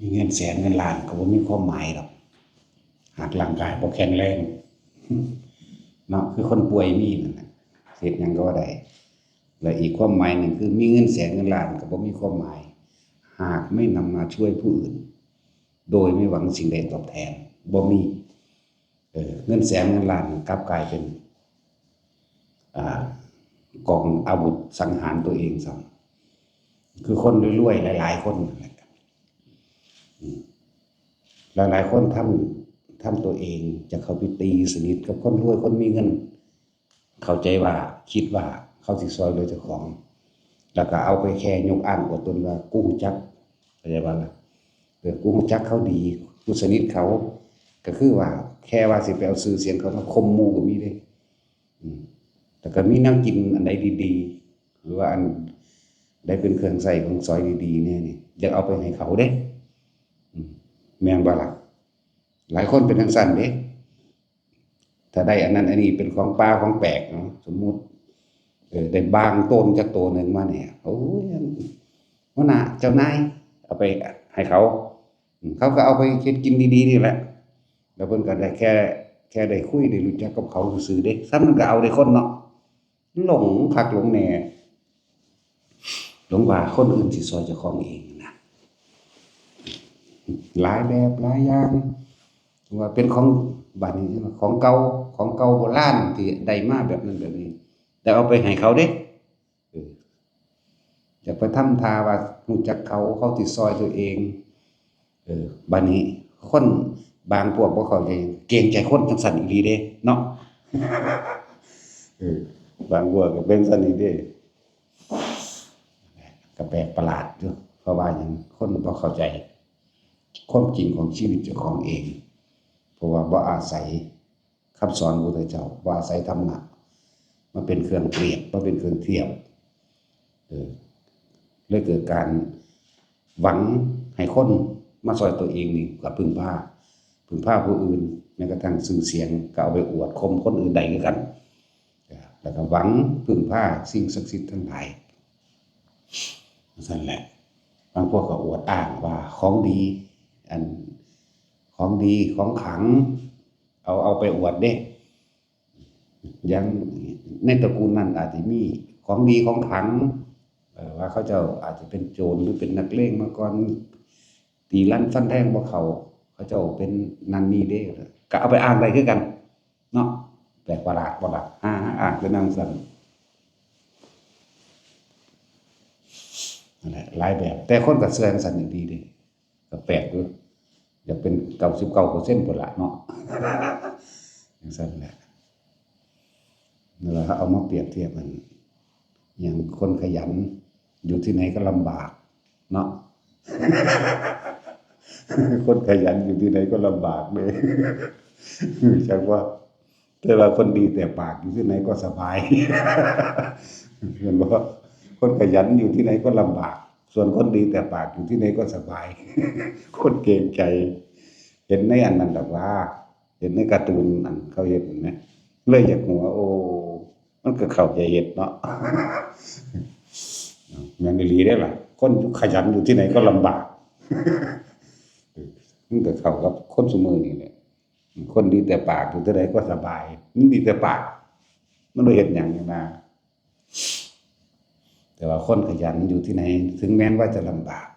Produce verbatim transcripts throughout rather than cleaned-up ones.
มีเงินแสนเงินล้านก็บ่มีความหมายดอก หากร่างกายบ่แข็งแรง เนาะ คือคนป่วยมีนั่นน่ะ เฮ็ดหยังก็บ่ได้ และอีกความหมายหนึ่งคือมีเงินแสนเงินล้านก็บ่มีความหมาย หากไม่นำมาช่วยผู้อื่น โดยไม่หวังสิ่งใดตอบแทน บ่มี เออ เงินแสนเงินล้านกลับกลายเป็น อ่า กองอาวุธสังหารตัวเองซ้ำ คือคนรวยๆหลายๆคนนั่นแหละ อืม หลายๆคนทำ ทำตัวเอง จะเข้าไปตีสนิทกับคนรวยคนมีเงิน เข้าใจว่า คิดว่าเขาสิซอยเหลือเจ้าของ แล้วก็เอาไปแค่ยกอ้างอวดตนว่า "กูรู้จัก" เข้าใจบ่ล่ะ เออ "กูรู้จักเขาดี กูสนิทเขา" ก็คือว่าแค่ว่าสิไปเอาชื่อเสียงเขามาข่มหมู่ก็มีเด้ อืม แต่ก็มีแนวกินอันใดดีๆ หรือว่าอันใดเป็นเครื่องใช้ของสอยดีๆเนี่ยนี่ อยากเอาไปให้เขาเด้ อืม แม่นบ่ล่ะ หลายคนเป็นจั่งซั้นเด้ ถ้าได้อันนั้นอันนี้เป็นของป่าของแปลกเนาะ สมมุติ เออ ได้บางโตนจักโตหนึ่งมาเนี่ย โอ้ย หัวหน้า เจ้านาย เอาไปให้เขา อืม เขาก็เอาไปเฮ็ดกินดีๆนี่แหละ แล้วเพิ่นก็ได้แค่ แค่ได้คุยได้รู้จักกับเขาซื่อๆเด้ ส่ำนั้นก็เอาเด้คนเนาะ หลงคักหลงแน่ หลงว่าคนอื่นสิซอยเจ้าของเองนะ หลายแบบหลายอย่าง ว่าเป็นของ บัดนี้ของเก่า ของเก่าโบราณที่ได้มาแบบนั้นแบบนี้ แต่เอาไปให้เขาเด้ เออ อยากไปทำท่าว่ารู้จักเขา เขาสิซอยตัวเอง เออ บัดนี้คนบางพวกบ่เข้าใจ เกรงใจคนจั่งซั้นอีหลีเด้เนาะ เออ บางพวกก็เป็นซั้นอีหลีเด้ ก็แปลกประหลาดอยู่ เพราะว่าหยัง คนบ่เข้าใจความจริงของชีวิตเจ้าของเอง เพราะว่าบ่อาศัย คำสอนพระพุทธเจ้า บ่อาศัยธรรมะมาเป็นเครื่องเปรียบ มาเป็นเครื่องเทียบ เออ เลยเกิดการหวังให้คนมาซอยตัวเองนี่ก็พึ่งพา พึ่งพาผู้อื่น แม้กระทั่งชื่อเสียงก็เอาไปอวดข่มคนอื่นได้คือกัน แล้วก็หวังพึ่งพาสิ่งศักดิ์สิทธิ์ทั้งหลาย ซั่นแหละ บางพวกก็อวดอ้างว่าของดี อัน ของดีของขลัง เอา เอาไปอวดเด้ อย่างในตระกูลนั้นอาจจะมีของดีของขลัง เอ่อ ว่าเขาเจ้าอาจจะเป็นโจรหรือเป็นนักเลงมาก่อน ตีลันฟันแทงบ่เข้า เขาเจ้าเป็นนั่นนี่เด้ ก็เอาไปอ้างได้คือกัน เนาะ แปลกประหลาดบ่ล่ะ หาอ้างแต่แนวจั่งซั้น นั่นแหละ หลายแบบ แต่คนก็เชื่อจั่งซั้นอีหลีเด้ ก็แปลกอยู่ อยากเป็นเก้าสิบเก้าเปอร์เซ็นต์พุ้นล่ะเนาะ จั่งซั้นแหละ นั่นล่ะ เอามาเปรียบเทียบกัน อย่างคนขยันอยู่ที่ไหนก็ลำบากเนาะ คนขยันอยู่ที่ไหนก็ลำบากเด้ จักว่า แต่ว่าคนดีแต่ปากอยู่ที่ไหนก็สบาย เห็นบ่ คนขยันอยู่ที่ไหนก็ลำบาก ส่วนคนดีแต่ปากอยู่ที่ไหนก็สบาย คนเกรงใจ เห็นในอันนั้นดอกว่า เห็นในการ์ตูนอันเขาเฮ็ดนั่นแหม เลยอยากหัว โอ้ มันก็เข้าใจเฮ็ดเนาะ แม่นอีหลีเด้ล่ะ คนขยันอยู่ที่ไหนก็ลำบาก มันก็เข้ากับคนซุมื้อนี่แหละ คนดีแต่ปากอยู่ที่ใดก็สบาย มันดีแต่ปาก มันบ่เฮ็ดหยังนะ แต่ว่าคนขยันอยู่ที่ไหน ถึงแม้ว่าจะลำบาก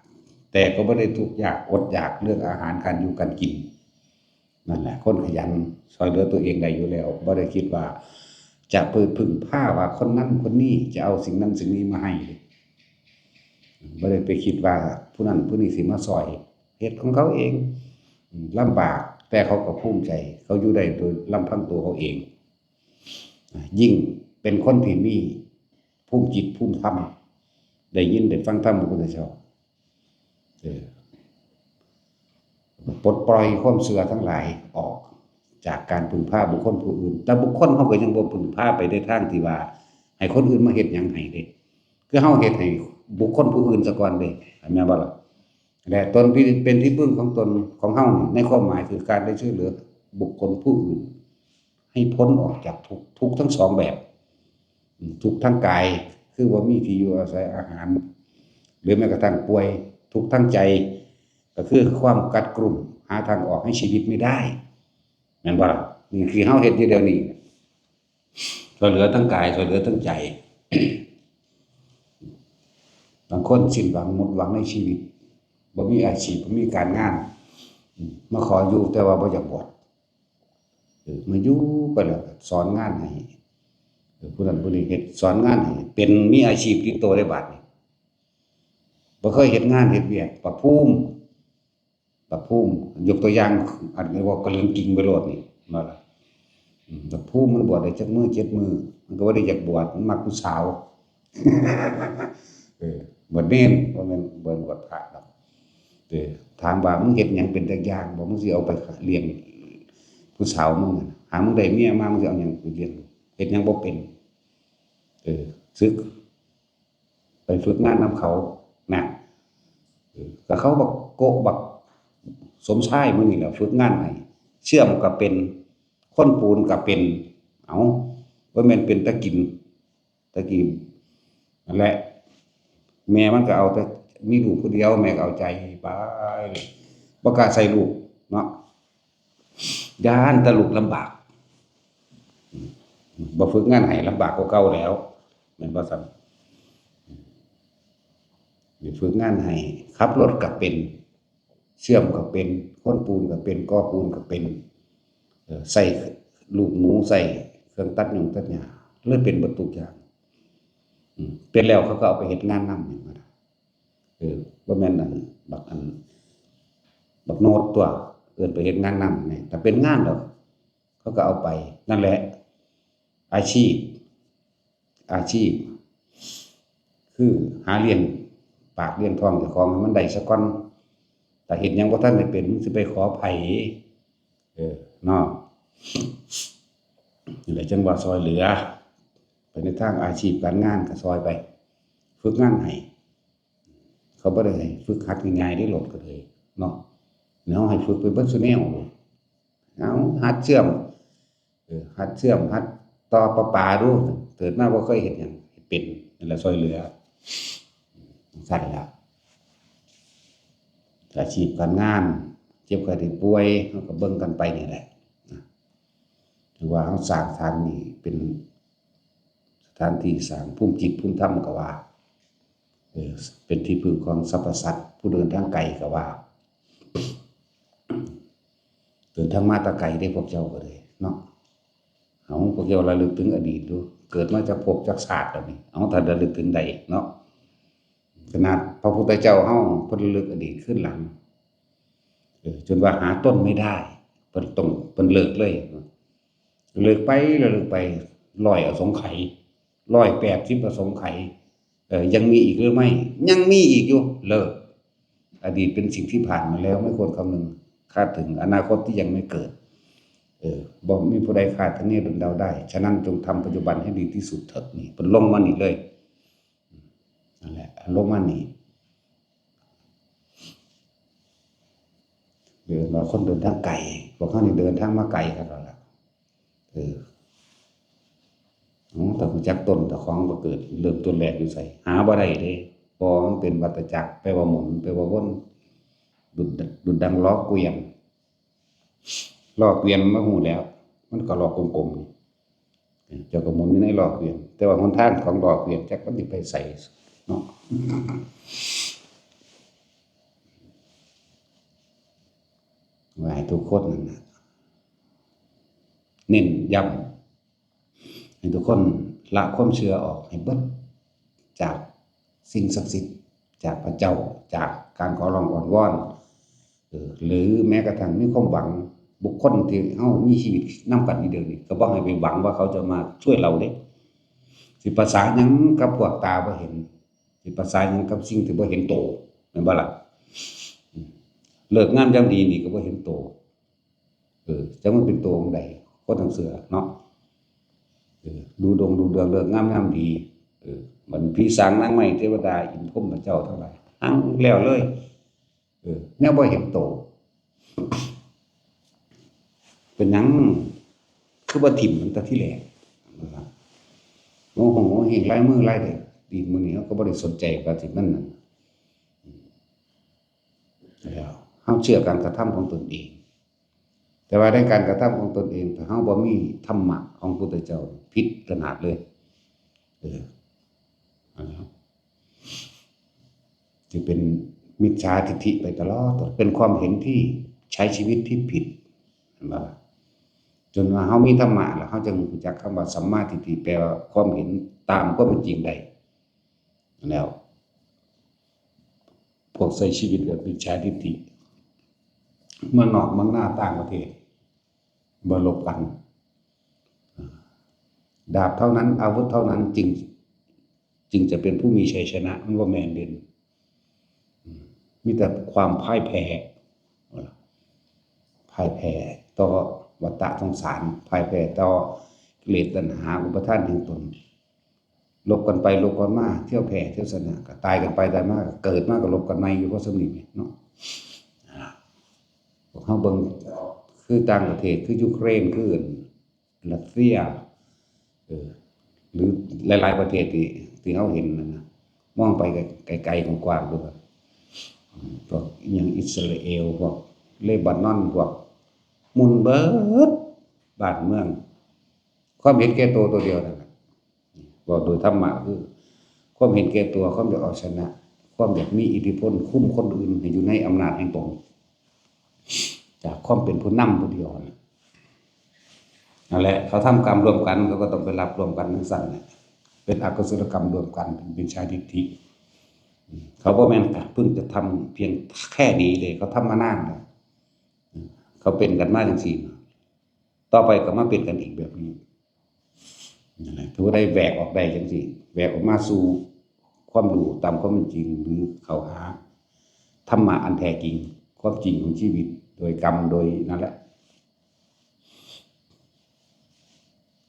แต่ก็บ่ได้ทุกข์ยากอดอยากเรื่องอาหารการอยู่การกิน นั่นแหละ คนขยันซอยเหลือตัวเองได้อยู่แล้ว บ่ได้คิดว่าจะไปพึ่งพาว่าคนนั้นคนนี้จะเอาสิ่งนั้นสิ่งนี้มาให้ บ่ได้ไปคิดว่าผู้นั้นผู้นี้สิมาซอย เฮ็ดของเขาเอง อืม ลำบาก แต่เขาก็ภูมิใจ เขาอยู่ได้โดยลำพังตัวเขาเอง อ่า ยิ่งเป็นคนที่มีภูมิจิตภูมิธรรม ได้ยินได้ฟังธรรมพระพุทธเจ้า เออ ปลดปล่อยความเชื่อทั้งหลายออกจากการพึ่งพาบุคคลผู้อื่น แต่บุคคลเขาก็ยังบ่พึ่งพาไปในทางที่ว่าให้คนอื่นมาเฮ็ดหยังให้เด้ คือเฮาเฮ็ดให้บุคคลผู้อื่นซะก่อนเด้ แม่นบ่ล่ะ? และตนเป็นที่พึ่งของตน ของเฮานี่ ในความหมายคือการได้ช่วยเหลือบุคคลผู้อื่น ให้พ้นออกจากทุกข์ ทุกข์ทั้งสองแบบ อืม ทุกข์ทางกาย คือบ่มีที่อยู่อาศัยอาหาร หรือแม้กระทั่งป่วย ทุกข์ทางใจ ก็คือความกัดกรุ่น หาทางออกให้ชีวิตไม่ได้ แม่นบ่ล่ะ? นี่คือเฮาเฮ็ดอยู่เดี๋ยวนี้ ช่วยเหลือทั้งกาย ช่วยเหลือทั้งใจ บางคนสิ้นหวังหมดหวังในชีวิต บ่มีอาชีพ บ่มีการงาน อืม มาขออยู่แต่ว่าบ่อยากบวช เออ มาอยู่ไปแล้วสอนงานให้ เออ ผู้นั้นผู้นี้เฮ็ด สอนงานให้ เป็นมีอาชีพติดตัวได้บาดนี้ บ่เคยเฮ็ดงานเฮ็ดเวียก ประภูมิ ประภูมิ ยกตัวอย่าง อันนี้เว้ากะเรื่องจริงไปโลดนี่ มาละ อืม ประภูมิมันบวชได้จักมื้อเจ็ดมื้อ มันก็บ่ได้อยากบวช มันมักผู้สาว เออ บวชเณร บ่แม่น บ่แม่นบวชพระดอก เออ ถามว่ามึงเฮ็ดหยังเป็นตาย่านบ่ มึงสิเอาไปเลี้ยงผู้สาวมึงน่ะ หามึงได้เมียมา มึงสิเอาหยังไปเลี้ยง เฮ็ดหยังบ่เป็น เออ สึก ไปฝึกงานนำเขา นะ เออ ก็เขาบักโกะบักสมชายมื้อนี้แหละ ฝึกงานให้ เชื่อมก็เป็น คนปูนก็เป็น เอ้า บ่แม่นเป็นตากิน ตะกี้นั่นแหละ แม่มันก็เอาแต่ มีลูกผู้เดียว แม่ก็เอาใจไป บ่กล้าใส่ลูกเนาะ ย้านแต่ลูกลำบาก อืม บ่ฝึกงานให้ลำบากกว่าเก่าแล้ว แม่นบ่ซั้น? อืม ไปฝึกงานให้ ขับรถก็เป็น เชื่อมก็เป็น คนปูนก็เป็น ก่อปูนก็เป็น เอ่อ ใส่ลูกหมู ใส่เครื่องตัดหญ้งตัดหญ้า เลยเป็นเบิดทุกอย่าง อืม เป็นแล้วเขาก็เอาไปเฮ็ดงานนำ แม่นบ่ล่ะ? เออ บ่แม่นอัน บักอัน บักโนดตัว เอิ้นไปเฮ็ดงานนำนี่ ถ้าเป็นงานแล้ว เขาก็เอาไป นั่นแหละ อาชีพ อาชีพ คือหาเลี้ยงปากเลี้ยงท้องเจ้าของให้มันได้ซะก่อน ถ้าเฮ็ดหยังบ่ทันได้เป็น มึงสิไปขอไผ เออ เนาะ นี่แหละจั่งว่าซอยเหลือ ไปในทางอาชีพการงานก็ซอยไป ฝึกงานให้ เขาบ่ได้ให้ฝึกหัดง่ายๆเด้ รถก็เลย เนาะ เฮาให้ฝึกไปเบิดซุแนว เอาหัดเชื่อม เออ หัดเชื่อม หัดต่อประปาดู เกิดมาบ่เคยเฮ็ดหยัง เป็น นั่นแหละซอยเหลือ จั่งซั้นล่ะ อาชีพการงาน เจ็บไข้ได้ป่วย เฮาก็เบิ่งกันไปนี่แหละ นะ ถือว่าเฮาสร้างสถานที่เป็นสถานที่สร้างภูมิจิตภูมิธรรมก็ว่า เออ เป็นที่พึ่งของสรรพสัตว์ ผู้เดินทางไกลก็ว่า เดินทางมาแต่ไกลเด้พวกเจ้าก็เลยเนาะ เอาพวกเจ้าระลึกถึงอดีตดู เกิดมาจักภพจักชาติแล้วนี่ เอาถ้าระลึกถึงได้เนาะ ขนาดพระพุทธเจ้าเฮาเพิ่นระลึกอดีตคืนหลัง เออ จนว่าหาต้นไม่ได้ เพิ่นต้อง เพิ่นเลิกเลย เลิกไป เลิกไป ร้อยอสงไขย ร้อยแปดสิบอสงไขย เออ ยังมีอีกหรือไม่ ยังมีอีกอยู่ เลิก อดีตเป็นสิ่งที่ผ่านมาแล้ว ไม่ควรคำนึงคาดถึงอนาคตที่ยังไม่เกิด เออ บ่มีผู้ใดคาดคะเนดนเดาได้ ฉะนั้นจงทำปัจจุบันให้ดีที่สุดเถิด นี่ เพิ่นลงมานี่เลย นั่นแหละ ลงมานี่ เดินมาคนเดินทางไกล พวกเฮานี่เดินทางมาไกลคักแล้วล่ะ เออ อ๋อ ถ้ารู้จักต้นเจ้าของบ่เกิด เริ่มต้นแรกอยู่ไส หาบ่ได้เด้ เพราะมันเป็นวัฏจักร แปลว่าหมุน แปลว่าวน ดุจ ดุจดังล้อเกวียน ล้อเกวียนมันรู้แล้ว มันก็ล้อกลมๆ เจ้าก็หมุนอยู่ในล้อเกวียน แต่ว่าหนทางของล้อเกวียนจักมันสิไปไสเนาะ ว่าให้ทุกคนนั่นน่ะ เน้นย้ำ ให้ทุกคนละความเชื่อออกให้เบิด จากสิ่งศักดิ์สิทธิ์ จากพระเจ้า จากการขอร้องอ้อนวอน เออ หรือแม้กระทั่งมีความหวัง บุคคลที่เฮามีชีวิตนำกันอยู่เดี๋ยวนี้ ก็บ่ให้ไปหวังว่าเขาจะมาช่วยเราเด้ สิประสานหยังกับพวกตาบ่เห็น สิประสานหยังกับสิ่งที่บ่เห็นโต แม่นบ่ล่ะ? อืม เลิกงามยามดีนี่ก็บ่เห็นโต เออ จักมันเป็นโตจั่งใด คนทั้งเชื่อเนาะ เออ ดูดงดูเดือน เลิกงามยามดี เออ บัดนี้ผีสางนางไม้ เทวดา อินทร์พรหมเจ้าทั้งหลาย หังแล้วเลย เออ แนวบ่เห็นโต เป็นหยังคือบ่ถิ่มมันแต่ทีแรก นะครับ โอ้โห เฮงลายมือลายเด็ด ดีดมื้อนี้เฮาก็บ่ได้สนใจว่าสิมันนั่น แล้ว เราเชื่อการกระทำของตนเอง แต่ว่าในการกระทำของตนเอง ถ้าเราบ่มีธรรมะของพุทธเจ้า ผิดขนาดเลย เออ อันนี้ ที่เป็นมิจฉาทิฏฐิไปตลอด เป็นความเห็นที่ใช้ชีวิตที่ผิด เห็นบ่ล่ะ? จนว่าเรามีธรรมะแล้ว เราจึงรู้จักคำว่าสัมมาทิฏฐิ แปลว่าความเห็นตามความเป็นจริงได้ แล้ว พวกใช้ชีวิตแบบมิจฉาทิฏฐิ เมืองนอกเมืองนาต่างประเทศ บ่ลบกัน ดาบเท่านั้น อาวุธเท่านั้น จึง จึงจะเป็นผู้มีชัยชนะ มันบ่แม่นเด้ มีแต่ความพ่ายแพ้ พ่ายแพ้ต่อวัฏฏะสงสาร พ่ายแพ้ต่อกิเลสตัณหาอุปาทานแห่งตน ลบกันไปลบกันมา เที่ยวแพ้เที่ยวชนะ ก็ตายกันไปตายมา ก็เกิดมาก็ลบกันใหม่อยู่ เพราะสำนึกเนาะ อ่า พวกเราเบิ่ง คือต่างประเทศ คือยูเครน คือรัสเซีย เออ หรือหลายๆประเทศที่ ที่เราเห็นนั่นนะ มองไปไกลๆกว้างๆดูว่า อืม พวกอิหยังอิสราเอล พวกเลบานอน พวกหมุนเบิดบ้านเมือง ความเห็นแก่ตัวตัวเดียวนั่นแหละ เว้าโดยธรรมะคือ ความเห็นแก่ตัว ความอยากเอาชนะ ความอยากมีอิทธิพล คุมคนอื่นให้อยู่ในอำนาจแห่งตน จากความเป็นผู้นำผู้เดียวนั่นแหละ นั่นแหละ เขาทำกรรมร่วมกัน เขาก็ต้องไปรับร่วมกันจั่งซั้นแหละ เป็นอกุศลกรรมร่วมกัน เป็นมิจฉาทิฏฐิ อืม เขาบ่แม่นเพิ่งจะทำเพียงแค่นี้เด้ เขาทำมานานแล้ว อืม เขาเป็นกันมาจั่งซี้ ต่อไปก็มาเป็นกันอีกแบบนี้ นั่นแหละ ถือว่าได้แหวกออกได้จั่งซี้ แหวกออกมาสู่ความรู้ตามความเป็นจริง หรือเข้าหาธรรมะอันแท้จริง ความจริงของชีวิต โดยกรรม โดยนั่นแหละ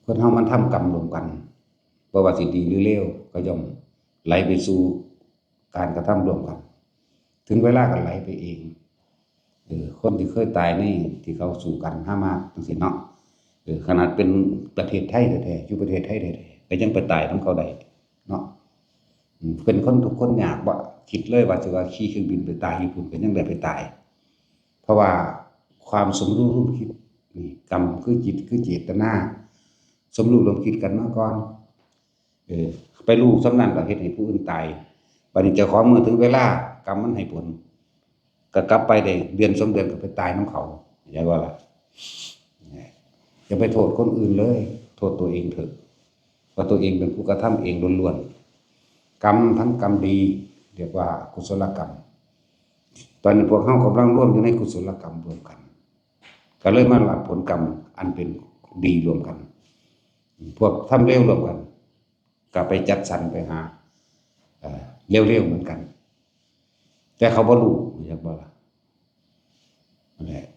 คนเฮามันทำกรรมร่วมกัน บ่ว่าสิดีหรือเลว ก็ย่อมไหลไปสู่การกระทำร่วมกัน ถึงเวลาก็ไหลไปเอง เออ คนที่เคยตายในที่เขาสู้กันฮามาสจั่งซี้เนาะ เออ ขนาดเป็นประเทศไทยแท้ๆ อยู่ประเทศไทยแท้ๆ ก็ยังไปตายนำเขาได้เนาะ อืม เป็นคนทุกข์คนยาก บ่คิดเลยว่าสิว่าขี่เครื่องบินไปตายอยู่พุ้น ก็ยังได้ไปตาย เพราะว่าความสมรู้ร่วมคิด นี่ กรรมคือจิต คือเจตนา สมรู้ร่วมคิดกันมาก่อน เออ ไปรู้ส่ำนั้นก็เฮ็ดให้ผู้อื่นตาย บัดนี้เจ้าของ เมื่อถึงเวลากรรมมันให้ผล ก็กลับไปได้เดือนสองเดือนก็ไปตายนำเขา เข้าใจบ่ล่ะ? อย่าไปโทษคนอื่นเลย โทษตัวเองเถอะ ว่าตัวเองเป็นผู้กระทำเองล้วนๆ กรรมทั้งกรรมดี เรียกว่ากุศลกรรม ตอนนี้พวกเรากำลังรวมอยู่ในกุศลกรรมร่วมกัน ก็เลยมารับผลกรรมอันเป็นดีร่วมกัน พวกทำเลวร่วมกัน ก็ไปจัดสรรไปหา เอ่อ เลวๆเหมือนกัน แต่เขาบ่รู้ เข้าใจบ่ล่ะ? นั่นแหละ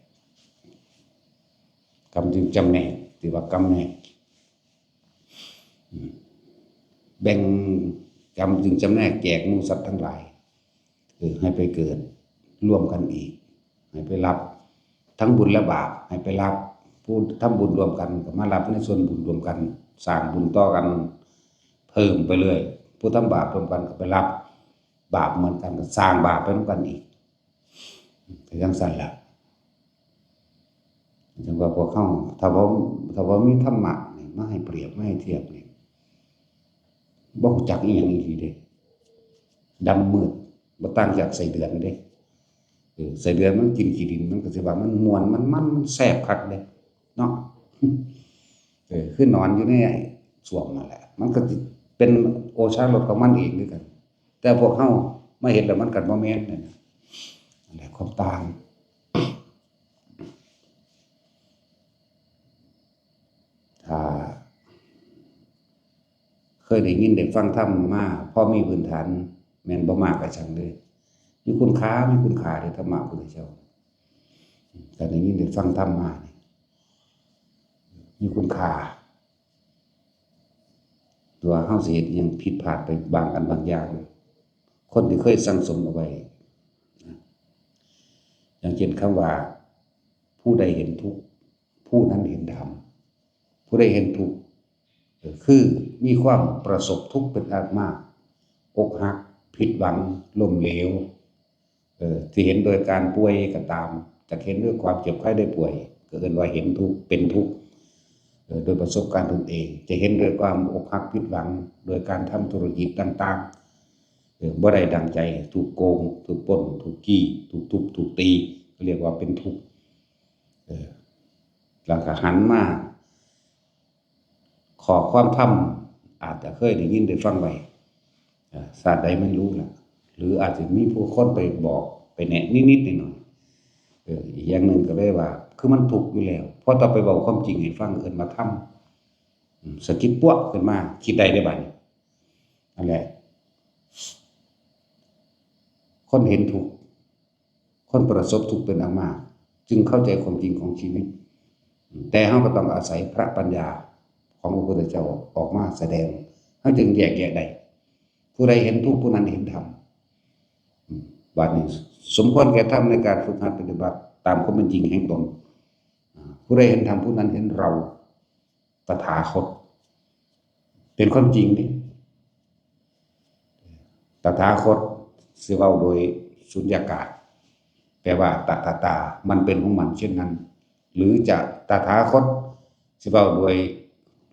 กรรมจึงจำแนก ที่ว่ากรรมแนก อืม แบ่ง กรรมจึงจำแนกแจกหมู่สัตว์ทั้งหลาย เออ ให้ไปเกิดร่วมกันอีก ให้ไปรับทั้งบุญและบาป ให้ไปรับ ผู้ทำบุญร่วมกันก็มารับในส่วนบุญร่วมกัน สร้างบุญต่อกันเพิ่มไปเรื่อย ผู้ทำบาปร่วมกันก็ไปรับบาปเหมือนกัน ก็สร้างบาปไปนำกันอีก เป็นจั่งซั้นล่ะ จั่งว่าพวกเรา ถ้าบ่ ถ้าบ่มีธรรมะนี่มาให้เปรียบ มาให้เทียบนี่ บ่รู้จักอีหยังอีหลีเด้ ดำมืด บ่ต่างจากไส้เดือนเด้ เออ ไส้เดือนมันกินขี้ดิน มันก็สิว่ามันม่วน มันมัน มันแซ่บคักเด้ เนาะ เออ คือหนอนอยู่ในไอ้ส้วมนั่นแหละ มันก็สิเป็นโอชารสของมันเองคือกัน แต่พวกเรามาเห็นแล้วมันก็บ่แม่นนั่นน่ะ นั่นแหละความต่าง ถ้าเคยได้ยินได้ฟังธรรมมา พอมีพื้นฐาน แม่นบ่มากก็ช่างเลย มีคุณค่า มีคุณค่าเด้ ธรรมะพุทธเจ้า ถ้าได้ยินได้ฟังธรรมมานี่ มีคุณค่า ตัวเฮาสิเฮ็ดอิหยังผิดพลาดไปบางอันบางอย่าง คนที่เคยสั่งสมเอาไว้ อย่างเช่นคำว่า ผู้ใดเห็นทุกข์ ผู้นั้นเห็นธรรม ผู้ใดเห็นทุกข์ เอ่อ คือมีความประสบทุกข์เป็นอันมาก อกหัก ผิดหวัง ล้มเหลว อที่เห็นโดยการป่วยก็ตาม จะเห็นด้วยความเจ็บไข้ได้ป่วย ก็เอิ้นว่าเห็นทุกข์เป็นทุกข์ เอ่อโดยประสบการณ์ตนเอง จะเห็นด้วยความอกหักผิดหวัง โดยการทำธุรกิจต่างๆ เอ่อบ่ได้ดังใจ ถูกโกง ถูกปล้น ถูกจี้ ถูกทุบ ถูกตี ก็เรียกว่าเป็นทุกข์ เอ่อแล้วก็หันมา ข้อความธรรมอาจจะเคยได้ยินได้ฟังไว้ เอ่อชาติใดไม่รู้ล่ะ หรืออาจจะมีผู้คนไปบอกไปแนะนิดๆหน่อยๆ เอออีกอย่างหนึ่งก็เลยว่า คือมันทุกข์อยู่แล้ว พอต่อไปเว้าความจริงให้ฟังเอิ้นมาทำอืมสะกิดปั๊วขึ้นมา คิดได้ได้บัดนี้ นั่นแหละ คนเห็นทุกข์ คนประสบทุกข์เป็นอันมาก จึงเข้าใจความจริงของชีวิต แต่เราก็ต้องอาศัยพระปัญญาของพระพุทธเจ้าออกมาแสดง เราจึงแยกแยะได้ ผู้ใดเห็นทุกข์ผู้นั้นเห็นธรรม อืมบัดนี้สมควรแก่ธรรมในการฝึกหัดปฏิบัติตามความเป็นจริงแห่งตน อ่าผู้ใดเห็นธรรมผู้นั้นเห็นเรา ตถาคต เป็นความจริงนี่ ตถาคตสิเว้าโดยสุญญากาศ แปลว่าตถาตา มันเป็นของมันเช่นนั้น หรือจะตถาคตสิเว้าโดย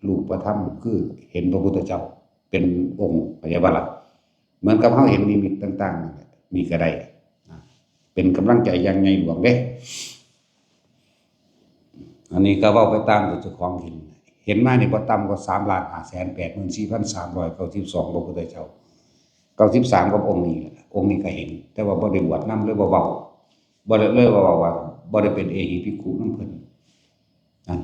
รูปธรรม คือเห็นพระพุทธเจ้าเป็นองค์พยาบาล เหมือนกับเราเห็นนิมิตต่างๆนั่นแหละนี่ก็ได้นะเป็นกำลังใจอย่างใหญ่หลวงเด้ อันนี้ก็เว้าไปตามที่เจ้าของเห็น เห็นมานี่บ่ต่ำกว่าสามล้านห้าแสนแปดหมื่นสี่พันสามร้อยเก้าสิบสองพระพุทธเจ้า เก้าสิบสามกับองค์นี้แหละ องค์นี้ก็เห็น แต่ว่าบ่ได้บวชนำเลยบ่เว้า บ่ได้เลยว่าว่าบ่ได้เป็นเอหิภิกขุนำเพิ่นนั่น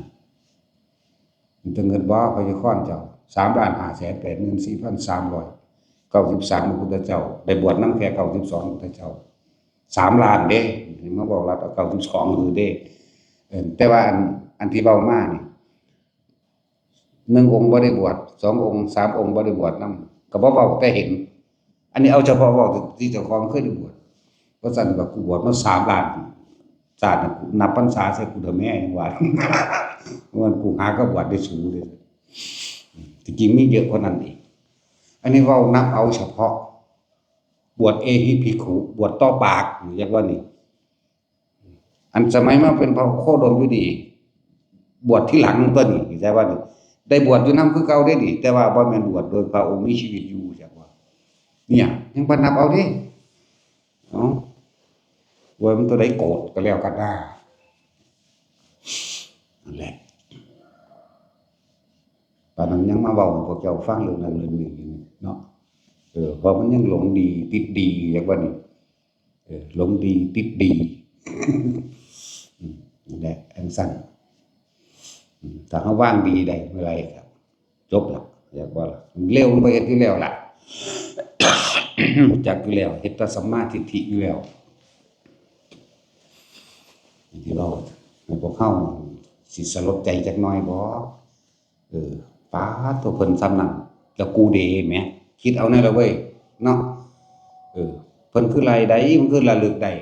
มันจะเงินบ่พระยาคอนเจ้า สามล้านห้าแสนแปดหมื่นสี่พันสามร้อยเก้าสิบสามพระพุทธเจ้า ได้บวชนำแค่เก้าสิบสองพุทธเจ้า สามล้านเด้ มาบอกรัฐเอาเก้าสิบสองคือเด้ เออแต่ว่าอันอันที่เว้ามานี่ หนึ่งองค์บ่ได้บวช สององค์ สามองค์บ่ได้บวชนำ ก็บ่เว้าแต่เห็น อันนี้เอาเฉพาะเว้าที่เจ้าของเคยได้บวช ว่าซั่นว่ากูบวชมาสามล้าน ชาติน่ะกูนับพรรษาใส่กูเถอะแม่ ยังว่า ว่ากูหาก็บวชได้สูงเลย ที่จริงมีเยอะกว่านั้นอีก อันนี้เว้านับเอาเฉพาะ บวชเอหิภิกขุ บวชต่อปาก เรียกว่านี่ อันสมัยมาเป็นพระโคดมอยู่นี่ บวชที่หลังตัวนี้ แต่ว่านี่ ได้บวชอยู่นำคือเก่าได้นี่ แต่ว่าบ่แม่นบวชโดยพระองค์มีชีวิตอยู่ จักว่า เนี่ย ยังบ่นับเอาเด้ เอ้า ว่ามันตัวใดโกรธก็แล้วกันนะ นั่นแหละ ปานนั้นยังมาเว้าให้พวกเจ้าฟังเรื่องนั้นเรื่องนี้อยู่เนาะ เออ เพราะมันยังหลงดีติดดี อย่างว่านี่ เออ หลงดีติดดี อืมนั่นแหละจั่งซั้น อืมถ้าเราวางดีได้เมื่อไหร่ครับ จบละ อยากว่าละ เร็วมันบ่เฮ็ดอยู่แล้วล่ะ รู้จักอยู่แล้ว เฮ็ดแต่สัมมาทิฏฐิอยู่แล้ว ที่เว้าให้พวกเฮาสิสลดใจจักหน่อยบ่ เออ ป๊าด ตัวเพิ่นส่ำนั้น แล้วกูเด้แหม คิดเอาแน่ละเว้ย เนาะ เออ เพิ่นคือไล่ได้ มันคือระลึกได้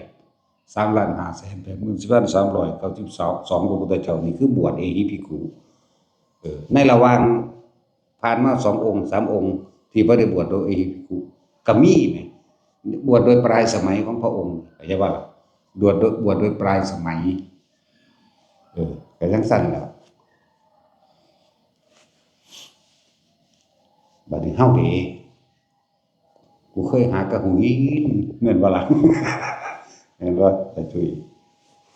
สามล้านห้าแสนแปดหมื่นสี่พันสามร้อยเก้าสิบสอง พระพุทธเจ้านี่คือบวชเอหิภิกขุ เออ ในระหว่าง ผ่านมาสององค์สามองค์ที่บ่ได้บวชโดยเอหิภิกขุ ก็มีแหม บวชโดยปลายสมัยของพระองค์ เข้าใจบ่ล่ะ บวชโดย บวชโดยปลายสมัย เออ ก็จั่งซั้นแหละ บัดนี้เฮาเด้ กูเคยหากะหูยิน แม่นบ่ล่ะ แม่นบ่ ตาจุ้ย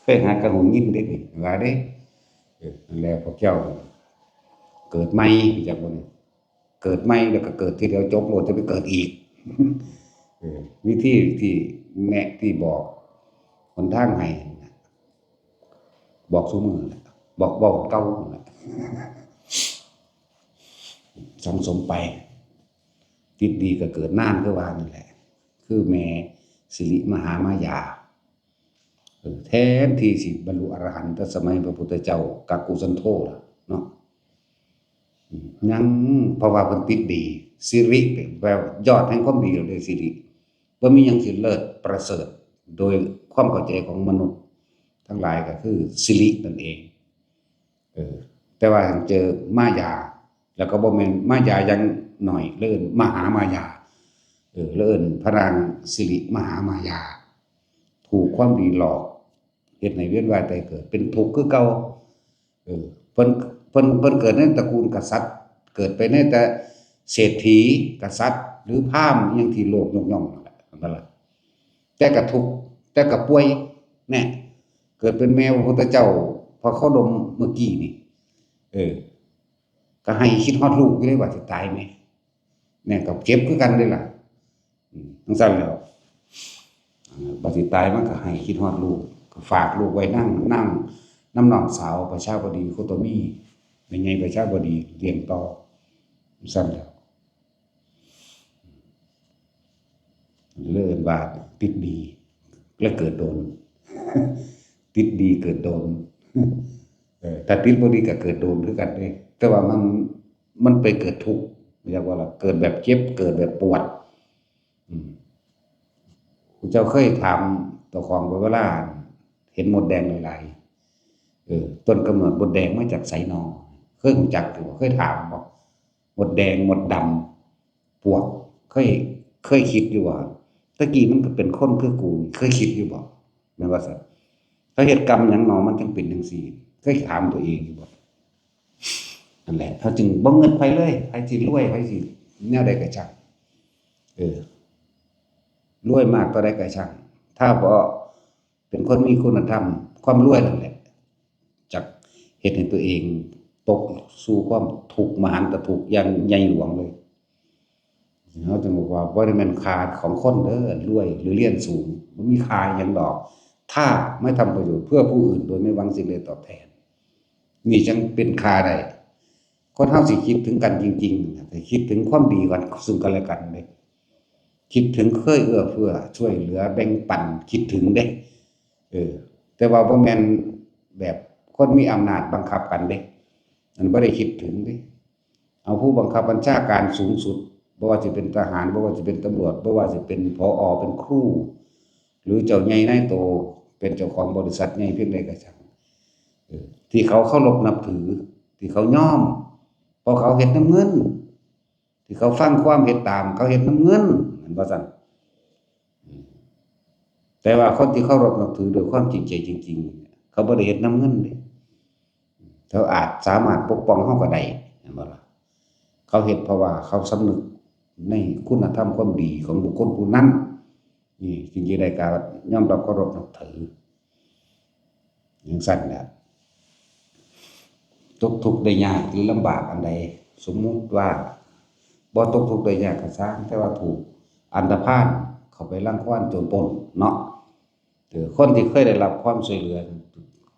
เคยหากะหูยินเด้นี่ ว่าเด้ เออ นั่นแหละพวกเจ้า เกิดใหม่ รู้จักบ่นี่ เกิดใหม่แล้วก็เกิดทีเดียวจบโลด จะไปเกิดอีก เออ วิธีที่แนะที่บอก หนทางให้ บอกซุมื้อแหละ บอก บอกเก่าแหละ สั่งสมไป ติดดีก็เกิดนานคือว่านั่นแหละ คือแม่สิริมหามายา เออ แทนที่สิบรรลุอรหันต์ แต่สมัยพระพุทธเจ้ากักกุสันโธล่ะเนาะ อืม ยัง เพราะว่าเพิ่นติดดี สิริแปลว่ายอดแห่งความดี เรียกสิริ บ่มีหยังสิเลิศประเสริฐ โดยความเข้าใจของมนุษย์ทั้งหลายก็คือสิรินั่นเอง เออ แต่ว่าเจอมายา แล้วก็บ่แม่นมายาอย่างน้อย เอิ้นมหามายา เออ เอิ้นพระนางสิริมหามายา ถูกความดีหลอก เฮ็ดให้เวียนว่ายตายเกิด เป็นทุกข์คือเก่า เออ เพิ่น เพิ่น เพิ่นเกิดในตระกูลกษัตริย์ เกิดไปในแต่เศรษฐี กษัตริย์ หรือพราหมณ์ อย่างที่โลกยกย่องนั่นแหละ นั่นล่ะ แต่ก็ทุกข์ แต่ก็ป่วย แน่ เกิดเป็นแม่พระพุทธเจ้า พระโคดมเมื่อกี้นี่ เออ ก็ให้คิดฮอดลูกอยู่เด้ ว่าสิตายแหม แม่ก็เจ็บคือกันเด้ล่ะ อืม จั่งซั้นแหล้ว อ่า บัดสิตายมันก็ให้คิดฮอดลูก ก็ฝากลูกไว้นำ นำ นำน้องสาวประชาบดีโคตมี แม่ใหญ่ประชาบดีเลี้ยงต่อ จั่งซั้นแหล้ว เลยเอิ้นว่าติดดี และเกิดโดน ติดดีเกิดโดน เออ ถ้าติดบ่ดีก็เกิดโดนคือกันเด้ แต่ว่ามัน มันไปเกิดทุกข์ เรียกว่าล่ะ เกิดแบบเจ็บ เกิดแบบปวด อืม ผู้เจ้าเคยถามเจ้าของบ่ เวลาเห็นมดแดงหลายๆ เออ ต้นกำเนิดมดแดงมาจากไสน้อ เคยรู้จักอยู่บ่ เคยถามบ่ มดแดง มดดำ ปวก เคย เคยคิดอยู่บ่ ตะกี้มันก็เป็นคนคือกูนี่ เคยคิดอยู่บ่ แม่นว่าซั่น เขาเฮ็ดกรรมหยังน้อ มันจั่งเป็นจั่งซี้ เคยถามตัวเองอยู่บ่ นั่นแหละ เขาจึงบ่เงินไผเลย ไผสิรวย ไผสิแนวใดก็ช่าง เออ รวยมากเท่าใดก็ช่าง ถ้าบ่เป็นคนมีคุณธรรม ความรวยนั่นแหละ จักเฮ็ดให้ตัวเองตกสู่ความทุกข์มหันตทุกข์อย่างใหญ่หลวงเลย เขาจึงบอกว่าบ่ได้แม่นค่าของคนเด้อ รวยหรือเรียนสูง บ่มีค่าหยังดอก ถ้าไม่ทำประโยชน์เพื่อผู้อื่นโดยไม่หวังสิ่งใดตอบแทน นี่จั่งเป็นค่าได้ คนเฮาสิคิดถึงกันจริงๆ ให้คิดถึงความดีกันซึ่งกันและกันเด้ คิดถึงเคยเอื้อเฟื้อช่วยเหลือแบ่งปัน คิดถึงเด้ เออ แต่ว่าบ่แม่นแบบคนมีอำนาจบังคับกันเด้ อันบ่ได้คิดถึงเด้ เอาผู้บังคับบัญชาการสูงสุด บ่ว่าสิเป็นทหาร บ่ว่าสิเป็นตำรวจ บ่ว่าสิเป็น ผอ เป็นครู หรือเจ้าใหญ่นายโต เป็นเจ้าของบริษัทใหญ่เพียงใดก็ช่าง เออ ที่เขาเคารพนับถือ ที่เขายอม เพราะเขาเฮ็ดนำเงิน ที่เขาฟังความเฮ็ดตาม เขาเฮ็ดนำเงิน แม่นบ่ซั่น อืม แต่ว่าคนที่เคารพนับถือด้วยความจริงใจจริงๆ เขาบ่ได้เฮ็ดนำเงินเด้ เขาอาจสามารถปกป้องเราก็ได้ แม่นบ่ล่ะ เขาเฮ็ดเพราะว่าเขาสำนึกในคุณธรรมความดีของบุคคลผู้นั้น นี่จึงจะได้การยอมรับเคารพนับถือ จั่งซั้นแหละ ตกทุกข์ได้ยากหรือลำบากอันใด สมมุติว่าบ่ตกทุกข์ได้ยากก็ซ่าง แต่ว่าถูกอันธพาลเข้าไปรังควานโจรปล้นเนาะ เออ คนที่เคยได้รับความช่วยเหลือ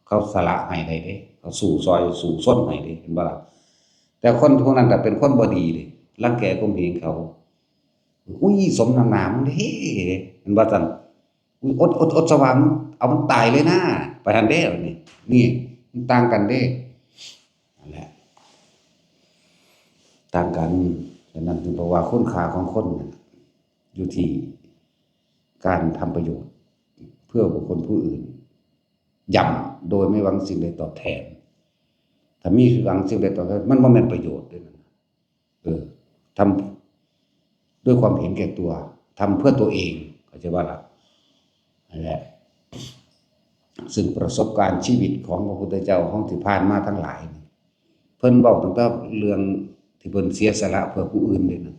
เขาสละให้ได้เด้ เขาสู้ซอยสู้ซนให้เด้ เห็นบ่ล่ะ แต่คนพวกนั้นน่ะเป็นคนบ่ดีเด้ รังแกข่มเหงเขา อุ้ย สมน้ำหน้ามึงเด้ เห็นบ่ซั่น อุ้ย อด อด อดสว่าง เอามันตายเลยนะ ไปหั้นเด้ นี่ นี่ มันต่างกันเด้ นั่นแหละ ต่างกัน ฉะนั้นจึงบอกว่าคุณค่าของคนน่ะอยู่ที่การทำประโยชน์เพื่อบุคคลผู้อื่น ย่ำโดยไม่หวังสิ่งใดตอบแทน ถ้ามีหวังสิ่งใดตอบแทน มันบ่แม่นประโยชน์เด้นั่นน่ะ เออ ทำด้วยความเห็นแก่ตัว ทำเพื่อตัวเอง เข้าใจบ่ล่ะ นั่นแหละ ซึ่งประสบการณ์ชีวิตของพระพุทธเจ้าของที่ผ่านมาทั้งหลายนี่ เพิ่นเว้าตั้งแต่เรื่องที่เพิ่นเสียสละเพื่อผู้อื่นเลยนะ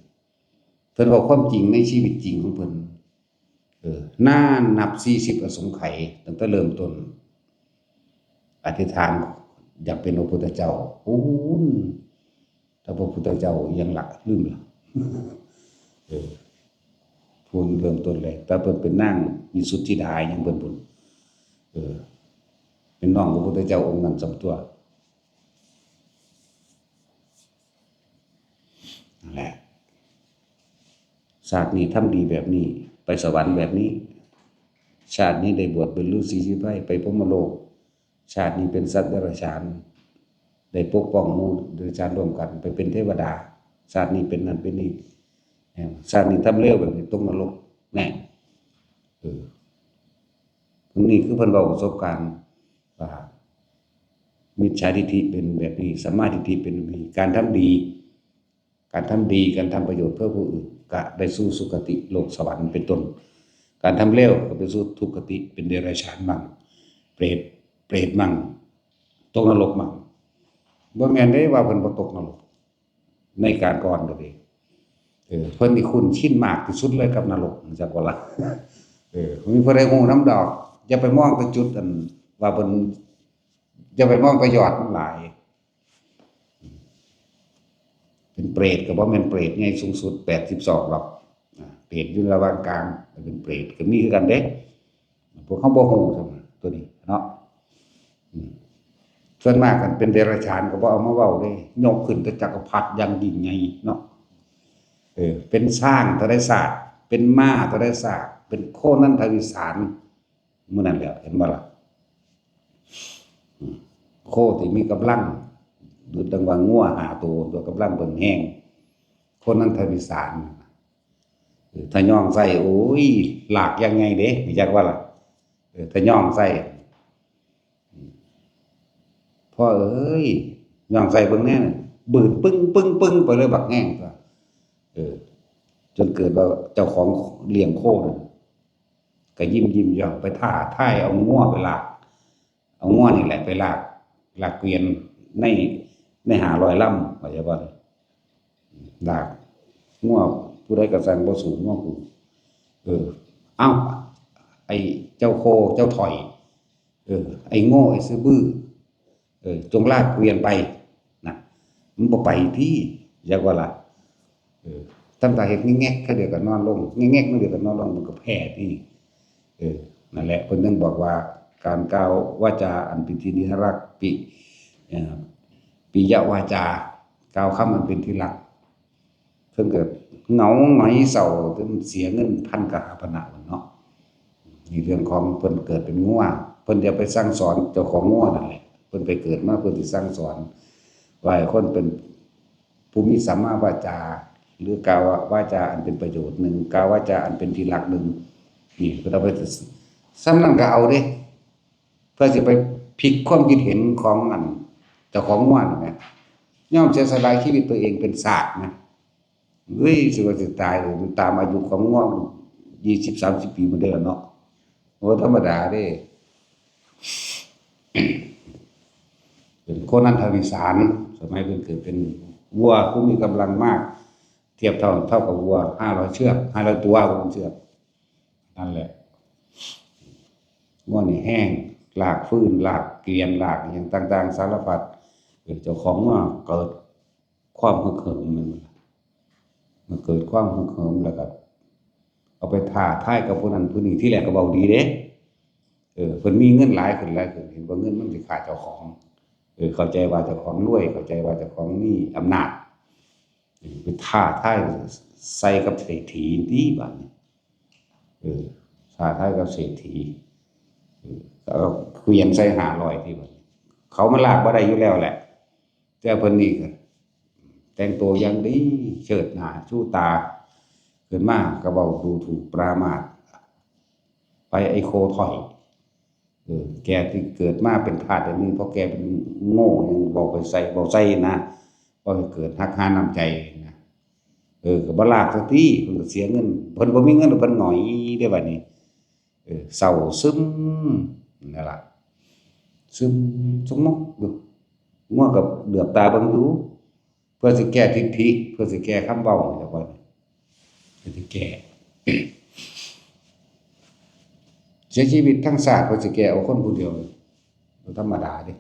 เพิ่นเว้าความจริงในชีวิตจริงของเพิ่น เออ นานนับสี่สิบอสงไขย ตั้งแต่เริ่มต้น อธิษฐานอยากเป็นพระพุทธเจ้า ปู๊น แต่พระพุทธเจ้ายังละ ลืมละ เออ พู้นเริ่มต้นเลย แต่เพิ่นเป็นนางวิสุทธิดาหยังเพิ่นพู้น เออ เป็นน้องพระพุทธเจ้าองค์นั้นส่ำตัว นั่นแหละ ชาตินี้ทำดีแบบนี้ ไปสวรรค์แบบนี้ ชาตินี้ได้บวชเป็นฤๅษีชีไพร ไปพรหมโลก ชาตินี้เป็นสัตว์เดรัจฉาน ได้ปกป้องหมู่เดรัจฉานร่วมกัน ไปเป็นเทวดา ชาตินี้เป็นนั่นเป็นนี่ เออ ชาตินี้ทำเลวแบบนี้ตกนรก แน่ เออ นี่คือเพิ่นเว้าประสบการณ์ว่า มิจฉาทิฏฐิเป็นแบบนี้ สัมมาทิฏฐิเป็นแบบนี้ การทำดี การทำดี การทำประโยชน์เพื่อผู้อื่น ก็ได้สู่สุคติโลกสวรรค์เป็นต้น การทำเลวก็ไปสู่ทุกขติ เป็นเดรัจฉานมั่ง เปรต เปรตมั่ง ตกนรกมั่ง บ่แม่นเด้ว่าเพิ่นบ่ตกนรก ในการก่อนก็ดี เออ เพิ่นนี่คุ้นชินมากที่สุดเลยกับนรก จักว่าล่ะ เออ มีผู้ใดฮู้นำดอก อย่าไปมองแต่จุดอันว่าเพิ่น อย่าไปมองแต่ยอดมันหลาย เป็นเปรตก็บ่แม่นเปรตใหญ่สูงสุดแปดสิบศอกดอก อ่า เปรตอยู่ระหว่างกลาง เป็นเปรตก็มีคือกันเด้ พวกเขาบ่ฮู้ซั่นน่ะ ตัวนี้เนาะ อืม ส่วนมากคันเป็นเดรัจฉานก็บ่เอามาเว้าเด้ ยกขึ้นแต่จักรพรรดิอย่างยิ่งใหญ่เนาะ เออ เป็นช้างเท่าใดซาก เป็นม้าเท่าใดซาก เป็นโคนันทวิสาร มื้อนั้นแหละ เห็นบ่ล่ะ อืม โคที่มีกำลัง ดุจดังว่างัวห้าตัว ตัวกำลังเบิ่งแฮง โคนันทวิสาร เออ ถ้าย่องใส่ โอ้ย ลากอย่างไงเด้ รู้จักว่าล่ะ เออ ถ้าย่องใส่ อืม พ่อเอ้ย ย่องใส่เบิ่งแน่น่ะ บืดปึ้งปึ้งปึ้งไปเลยบักแฮงตัว เออ จนเกิดว่าเจ้าของเลี้ยงโคนั่น ก็ยิ้มยิ้มย่องไปท้าทายเอางัวไปลาก เอางัวนี่แหละไปลาก ลากเกวียนใน ในห้าร้อยลำ เข้าใจบ่ ลากงัวผู้ใดก็สั่งบ่สู้งัวกู เออ เอ้า ไอ้เจ้าโคเจ้าถอย เออ ไอ้โง่ ไอ้ซื่อบื้อ เออ จงลากเกวียนไป นะ มันบ่ไปติ อยากว่าล่ะ เออ ตั้งแต่เฮ็ดแง็กๆ เขาเดียวก็นอนลง แง็กๆ นั่นเดียวก็นอนลง มันก็แพ้ติ เออ นั่นแหละ เพิ่นถึงบอกว่า การกล่าววาจาอันเป็นที่น่ารัก ปิ เอ่อ ปิยวาจา กล่าวคำอันเป็นที่รัก เพิ่นก็เหงาหงอยเศร้าจนเสียเงินพันกะหาปะนะเนาะ นี่เรื่องของเพิ่นเกิดเป็นงัว เพิ่นจะไปสั่งสอนเจ้าของงัวนั่นแหละ เพิ่นไปเกิดมาเพิ่นสิสั่งสอน ว่าให้คนเป็นผู้มีสัมมาวาจา หรือกล่าววาจาอันเป็นประโยชน์หนึ่ง กล่าววาจาอันเป็นที่รักหนึ่ง นี่เพิ่นเอาไป ส่ำนั้นก็เอาเด้ เพื่อสิไปพลิกความคิดเห็นของอันเจ้าของงัวนั่นแหม ยอมเสียสละชีวิตตัวเองเป็นซากนะ เฮ้ย สิว่าสิตายเลย มันตามอายุของงัวยี่สิบ สามสิบ ปีมันได้แล้วเนาะ บ่ธรรมดาเด้ เป็นโคนันทวิสาร สมัยเพิ่นเกิดเป็นวัวผู้มีกำลังมาก เทียบเท่า เท่ากับวัวห้าร้อยเชือก ห้าร้อยตัว ว่าซั่นเถาะ นั่นแหละ งัวนี่แฮง ลากฟืน ลากเกวียน ลากอิหยังต่างๆ สารพัด เออ เจ้าของงัวเกิดความฮึกเหิม แม่นบ่ล่ะ มันเกิดความฮึกเหิมแล้วก็เอาไปท้าทายกับผู้นั้นผู้นี้ ทีแรกก็เว้าดีเด้ เออ เพิ่นมีเงินหลายขึ้นหลายขึ้น เห็นว่าเงินมันสิฆ่าเจ้าของ เออ เข้าใจว่าเจ้าของรวย เข้าใจว่าเจ้าของมีอำนาจ เออ ไปท้าทายใส่กับเศรษฐีติบาดนี้ เออ ท้าทายกับเศรษฐี เออ ก็เอาเกวียนใส่ห้าร้อยติบาดนี้ เขามาลากบ่ได้อยู่แล้วแหละ แต่เพิ่นนี่ก็แต่งตัวอย่างดี เชิดหน้าชูตา ขึ้นมาก็เว้าดูถูกปรามาส ไปไอ้โคถอย เออ แกที่เกิดมาเป็นทาสแบบนี้ เพราะแกเป็นโง่ ยังบอกไปใส่ บอกใส่นะ บอกให้เกิดฮักหาน้ำใจนะ เออ ก็บ่ลากสักที เพิ่นก็เสียเงิน เพิ่นบ่มีเงิน เพิ่นหงอยเด้บัดนี้ เออ เศร้าซึมนั่นล่ะ ซึมสงบอยู่ งัวก็เหลือบตาเบิ่งอยู่ เพื่อสิแก้ทิฏฐิ เพื่อสิแก้คำเว้านี่ล่ะบัดนี้ เพื่อสิแก้ เสียชีวิตทั้งชาติเพื่อสิแก้เอาคนผู้เดียว บ่ธรรมดาเด้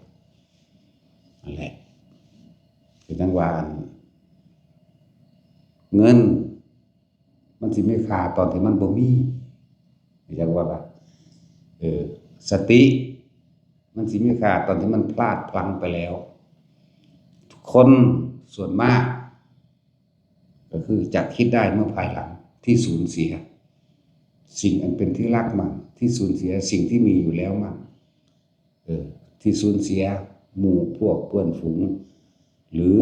นั่นแหละ คือจั่งว่าอัน เงิน มันสิมีค่าตอนที่มันบ่มี จั่งว่าล่ะ เออ สติ มันสิมีค่าตอนที่มันพลาดพลั้งไปแล้ว คนส่วนมาก ก็คือจะคิดได้เมื่อภายหลังที่สูญเสีย สิ่งอันเป็นที่รักมั่ง ที่สูญเสียสิ่งที่มีอยู่แล้วมั่ง เออ ที่สูญเสียหมู่พวกเพื่อนฝูง หรือ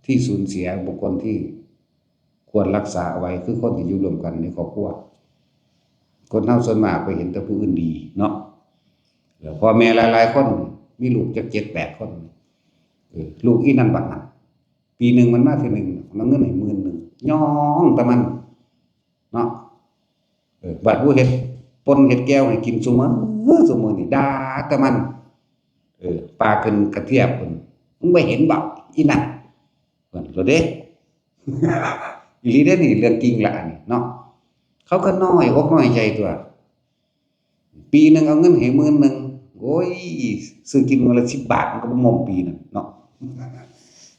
ที่สูญเสียบุคคลที่ควรรักษาเอาไว้ คือคนที่อยู่ร่วมกันในครอบครัว คนเฮาส่วนมากไปเห็นแต่ผู้อื่นดีเนาะ แล้วพ่อแม่หลายๆคน มีลูกจักเจ็ดแปดคน เออ ลูกอีนั่นบักนั่น ปีหนึ่งมันมาเทื่อหนึ่ง มันเอาเงินให้หมื่นหนึ่ง ย่องแต่มัน เนาะ เออ บัดผู้เฮ็ดป่นเฮ็ดแจ่วให้กินซุมื้อซุมื้อนี่ด่าแต่มัน เออ ปลาขึ้นกระเทียบพุ่น มึงบ่เห็นบ่ อีนั่น เพิ่นโลดเด้ อีหลีเด้นี่ เรื่องจริงละอันนี้เนาะ เขาก็น้อยอกน้อยใจตั๊ว ปีหนึ่งเอาเงินให้หมื่นหนึ่ง โอ้ย ซื้อกินมื้อละสิบบาท มันก็บ่หม่มปีหนึ่งเนาะ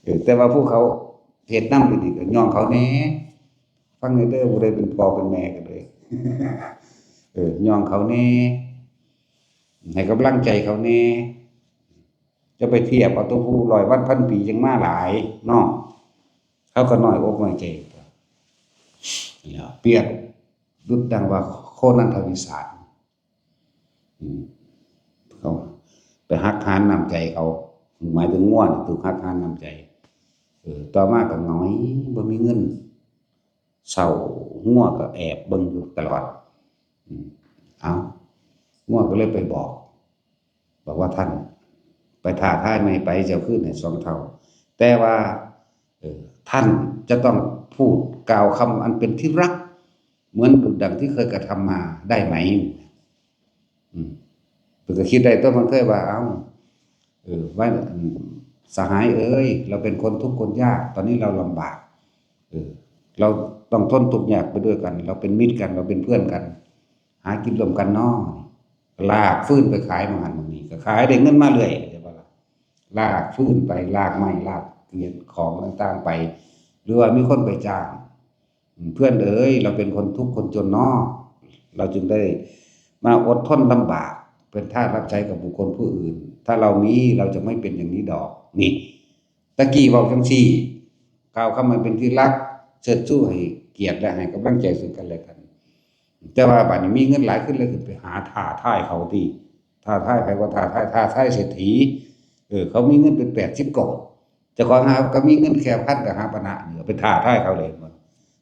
เออ แต่ว่าผู้เขาเฮ็ดนำอยู่นี่ก็ย่องเขาแหน่ ฟังแหน่เด้อ ผู้ใดเป็นพ่อเป็นแม่ก็เลย เออ ย่องเขาแหน่ ให้กำลังใจเขาแหน่ จะไปเทียบเอาตัวผู้ร้อยวันพันปียังมาหลายเนาะ เขาก็น้อยอกน้อยใจ เนี่ย เปรียบดุจดังว่าโคนันทวิสาส อืม เขาไปหักหานน้ำใจเขา หมายถึงงัวนี่ถูกหักหานน้ำใจ เออ ต่อมาก็หงอย บ่มีเงิน เช้างัวก็แอบเบิ่งอยู่ตลอด อืม เอา งัวก็เลยไปบอก บอกว่า "ท่าน ไปท้าทายใหม่ไป เจ้าคืนให้สองเท่า แต่ว่า เออ ท่านจะต้องพูดกล่าวคำอันเป็นที่รัก เหมือนดุจดังที่เคยกระทำมาได้ไหม?" อืม เพิ่นก็คิดได้ตั๊ว มันเคยว่า เอ้า เออ ว่า อืม "สหายเอ๋ย เราเป็นคนทุกข์คนยาก ตอนนี้เราลำบาก เออ เราต้องทนทุกข์ยากไปด้วยกัน เราเป็นมิตรกัน เราเป็นเพื่อนกัน หากินร่วมกันเนาะ" ลากฟืนไปขายหม่องหั้นหม่องนี้ ก็ขายได้เงินมาเรื่อย เข้าใจบ่ล่ะ ลากฟืนไป ลากไม้ ลากเศษของต่างๆไป หรือว่ามีคนไปจ้าง "เพื่อนเอ๋ย เราเป็นคนทุกข์คนจนเนาะ เราจึงได้มาอดทนลำบาก เป็นทาสรับใช้กับบุคคลผู้อื่น ถ้าเรามี เราจะไม่เป็นอย่างนี้ดอก" นี่ ตะกี้เว้าจั่งซี้ กล่าวคำอันเป็นที่รัก เชิดชูให้เกียรติและให้กำลังใจซึ่งกันและกัน แต่ว่าบัดนี้มีเงินหลายขึ้นเลย ขึ้นไปหาท้าทายเขาติ ท้าทายไผว่าท้าทาย ท้าทายเศรษฐี เออ เขามีเงินเป็นแปดสิบก้อน เจ้าของหาก็มีเงินแค่พันก็หาปะนะนี่ ไปท้าทายเขาเลย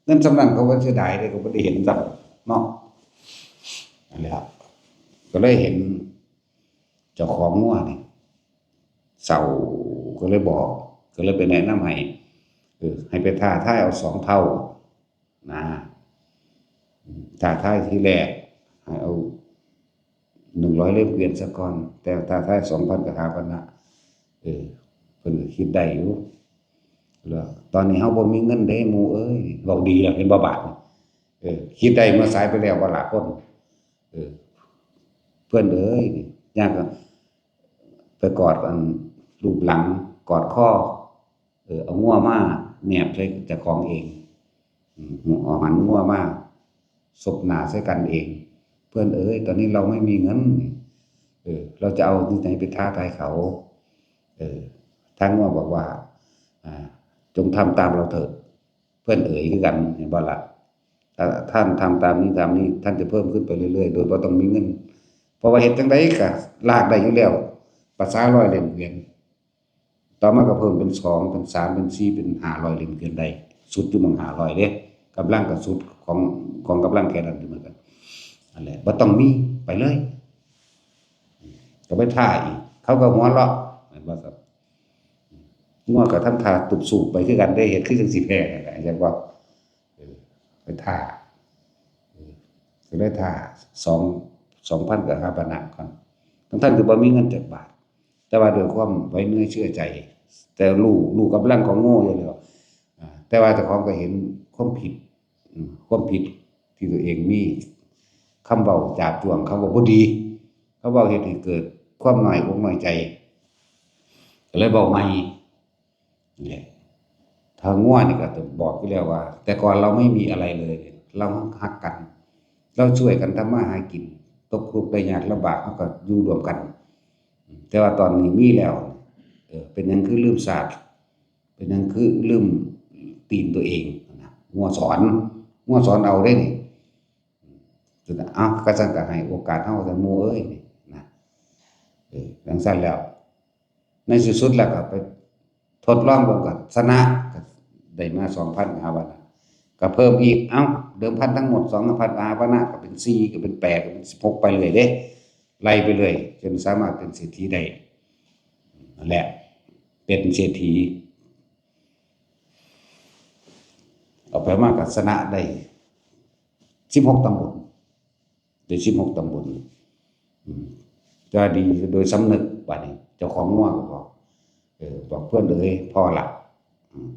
เงินส่ำนั้นเขาบ่เสียดายเด้ เขาบ่ได้เห็นซ้ำเนาะ นั่นแหละ ก็เลยเห็นเจ้าของงัวนี่เศร้า ก็เลยบอก ก็เลยไปแนะนำให้ เออ ให้ไปท้าทายเอาสองเท่า นะ ท้าทายทีแรกให้เอาหนึ่งร้อยเล่มเกวียนซะก่อน แต่ท้าทายสองพันก็หาปะนะ เออ เพิ่นก็คิดได้อยู่ แล้วตอนนี้เฮาบ่มีเงินเด้หมู่เอ้ย เว้าดีแล้ว เห็นบ่บาดนี่ เออ คิดได้เมื่อสายไปแล้วบ่ล่ะคน เออ เพื่อนเอ๋ย ย่างก็ไปกอดอัน ลูบหลัง กอดคอ เออ เอางัวมาแนบใส่เจ้าของเอง อืม เอาหันงัวมาซบหน้าใส่กันเอง "เพื่อนเอ๋ย ตอนนี้เราไม่มีเงิน เออ เราจะเอาที่ไหนไปท้าทายเขา" เออ ทางงัวบอกว่า อ่า "จงทำตามเราเถิด เพื่อนเอ๋ย" คือกัน เห็นบ่ล่ะ ถ้าท่านทำตามนี้ตามนี้ ท่านจะเพิ่มขึ้นไปเรื่อยๆ โดยบ่ต้องมีเงิน เพราะว่าเฮ็ดจั่งใดก็ลากได้อยู่แล้ว ประสาร้อยเล่มเกวียน ต่อมาก็เพิ่มเป็นสอง เป็นสาม เป็นสี่ เป็นห้าร้อยเล่มเกวียนได้ สุดอยู่หม่องห้าร้อยเด้ กำลังก็สุดของ ของกำลังแค่นั้นอยู่เหมือนกัน นั่นแหละ บ่ต้องมี ไปเลย ก็ไปท้าอีก เขาก็หัวเราะ เห็นบ่ครับ งัวก็ทำท่าตุบสูบไปคือกันเด้ เฮ็ดคือจั่งสิแพ้นั่นแหละ จักว่า เออ ไปท้า เออ ก็เลยท้าสอง สองพันก็หาปะนะก่อน ทั้งๆที่บ่มีเงินจักบาท แต่ว่าด้วยความไว้เนื้อเชื่อใจ แต่รู้ รู้กำลังของงัวอยู่แล้ว อ่า แต่ว่าเจ้าของก็เห็นความผิด อืม ความผิดที่ตัวเองมี คำเว้าจาบจ้วง คำเว้าบ่ดี คำเว้าเฮ็ดให้เกิดความน้อยอกน้อยใจ ก็เลยเว้าใหม่ นี่แหละ ถ้างัวนี่ก็จะบอกอยู่แล้วว่า แต่ก่อนเราไม่มีอะไรเลย เราฮักกัน เราช่วยกันทำมาหากิน ตกทุกข์ได้ยากลำบาก เราก็อยู่ร่วมกัน แต่ว่าตอนนี้มีแล้ว เออ เป็นหยังคือลืมชาติ เป็นหยังคือลืมตีนตัวเองนะ งัวสอน งัวสอนเอาเด้นี่ เอ้า ก็ซั่นก็ให้โอกาสเฮาซะหมู่เอ้ย นี่นะ เออ จั่งซั่นแล้ว ในที่สุดแล้วก็ไปทดลองเบิ่ง ก็ชนะ ก็ได้มาสองพันห้าร้อย ก็เพิ่มอีก เอ้า เดิมพันทั้งหมดสองพันห้าร้อย ก็เป็นสี่ ก็เป็นแปด ก็เป็นสิบหก ไปเรื่อยเด้ ไล่ไปเรื่อย จนสามารถเป็นเศรษฐีได้ นั่นแหละ เป็นเศรษฐี เอาไปมาก็ชนะได้ สิบหกตำบล ได้สิบหกตำบล อืม จะดีโดยสำนึก บัดนี้เจ้าของงัวก็บอก เออ บอก "เพื่อนเอ๋ย พอละ อืม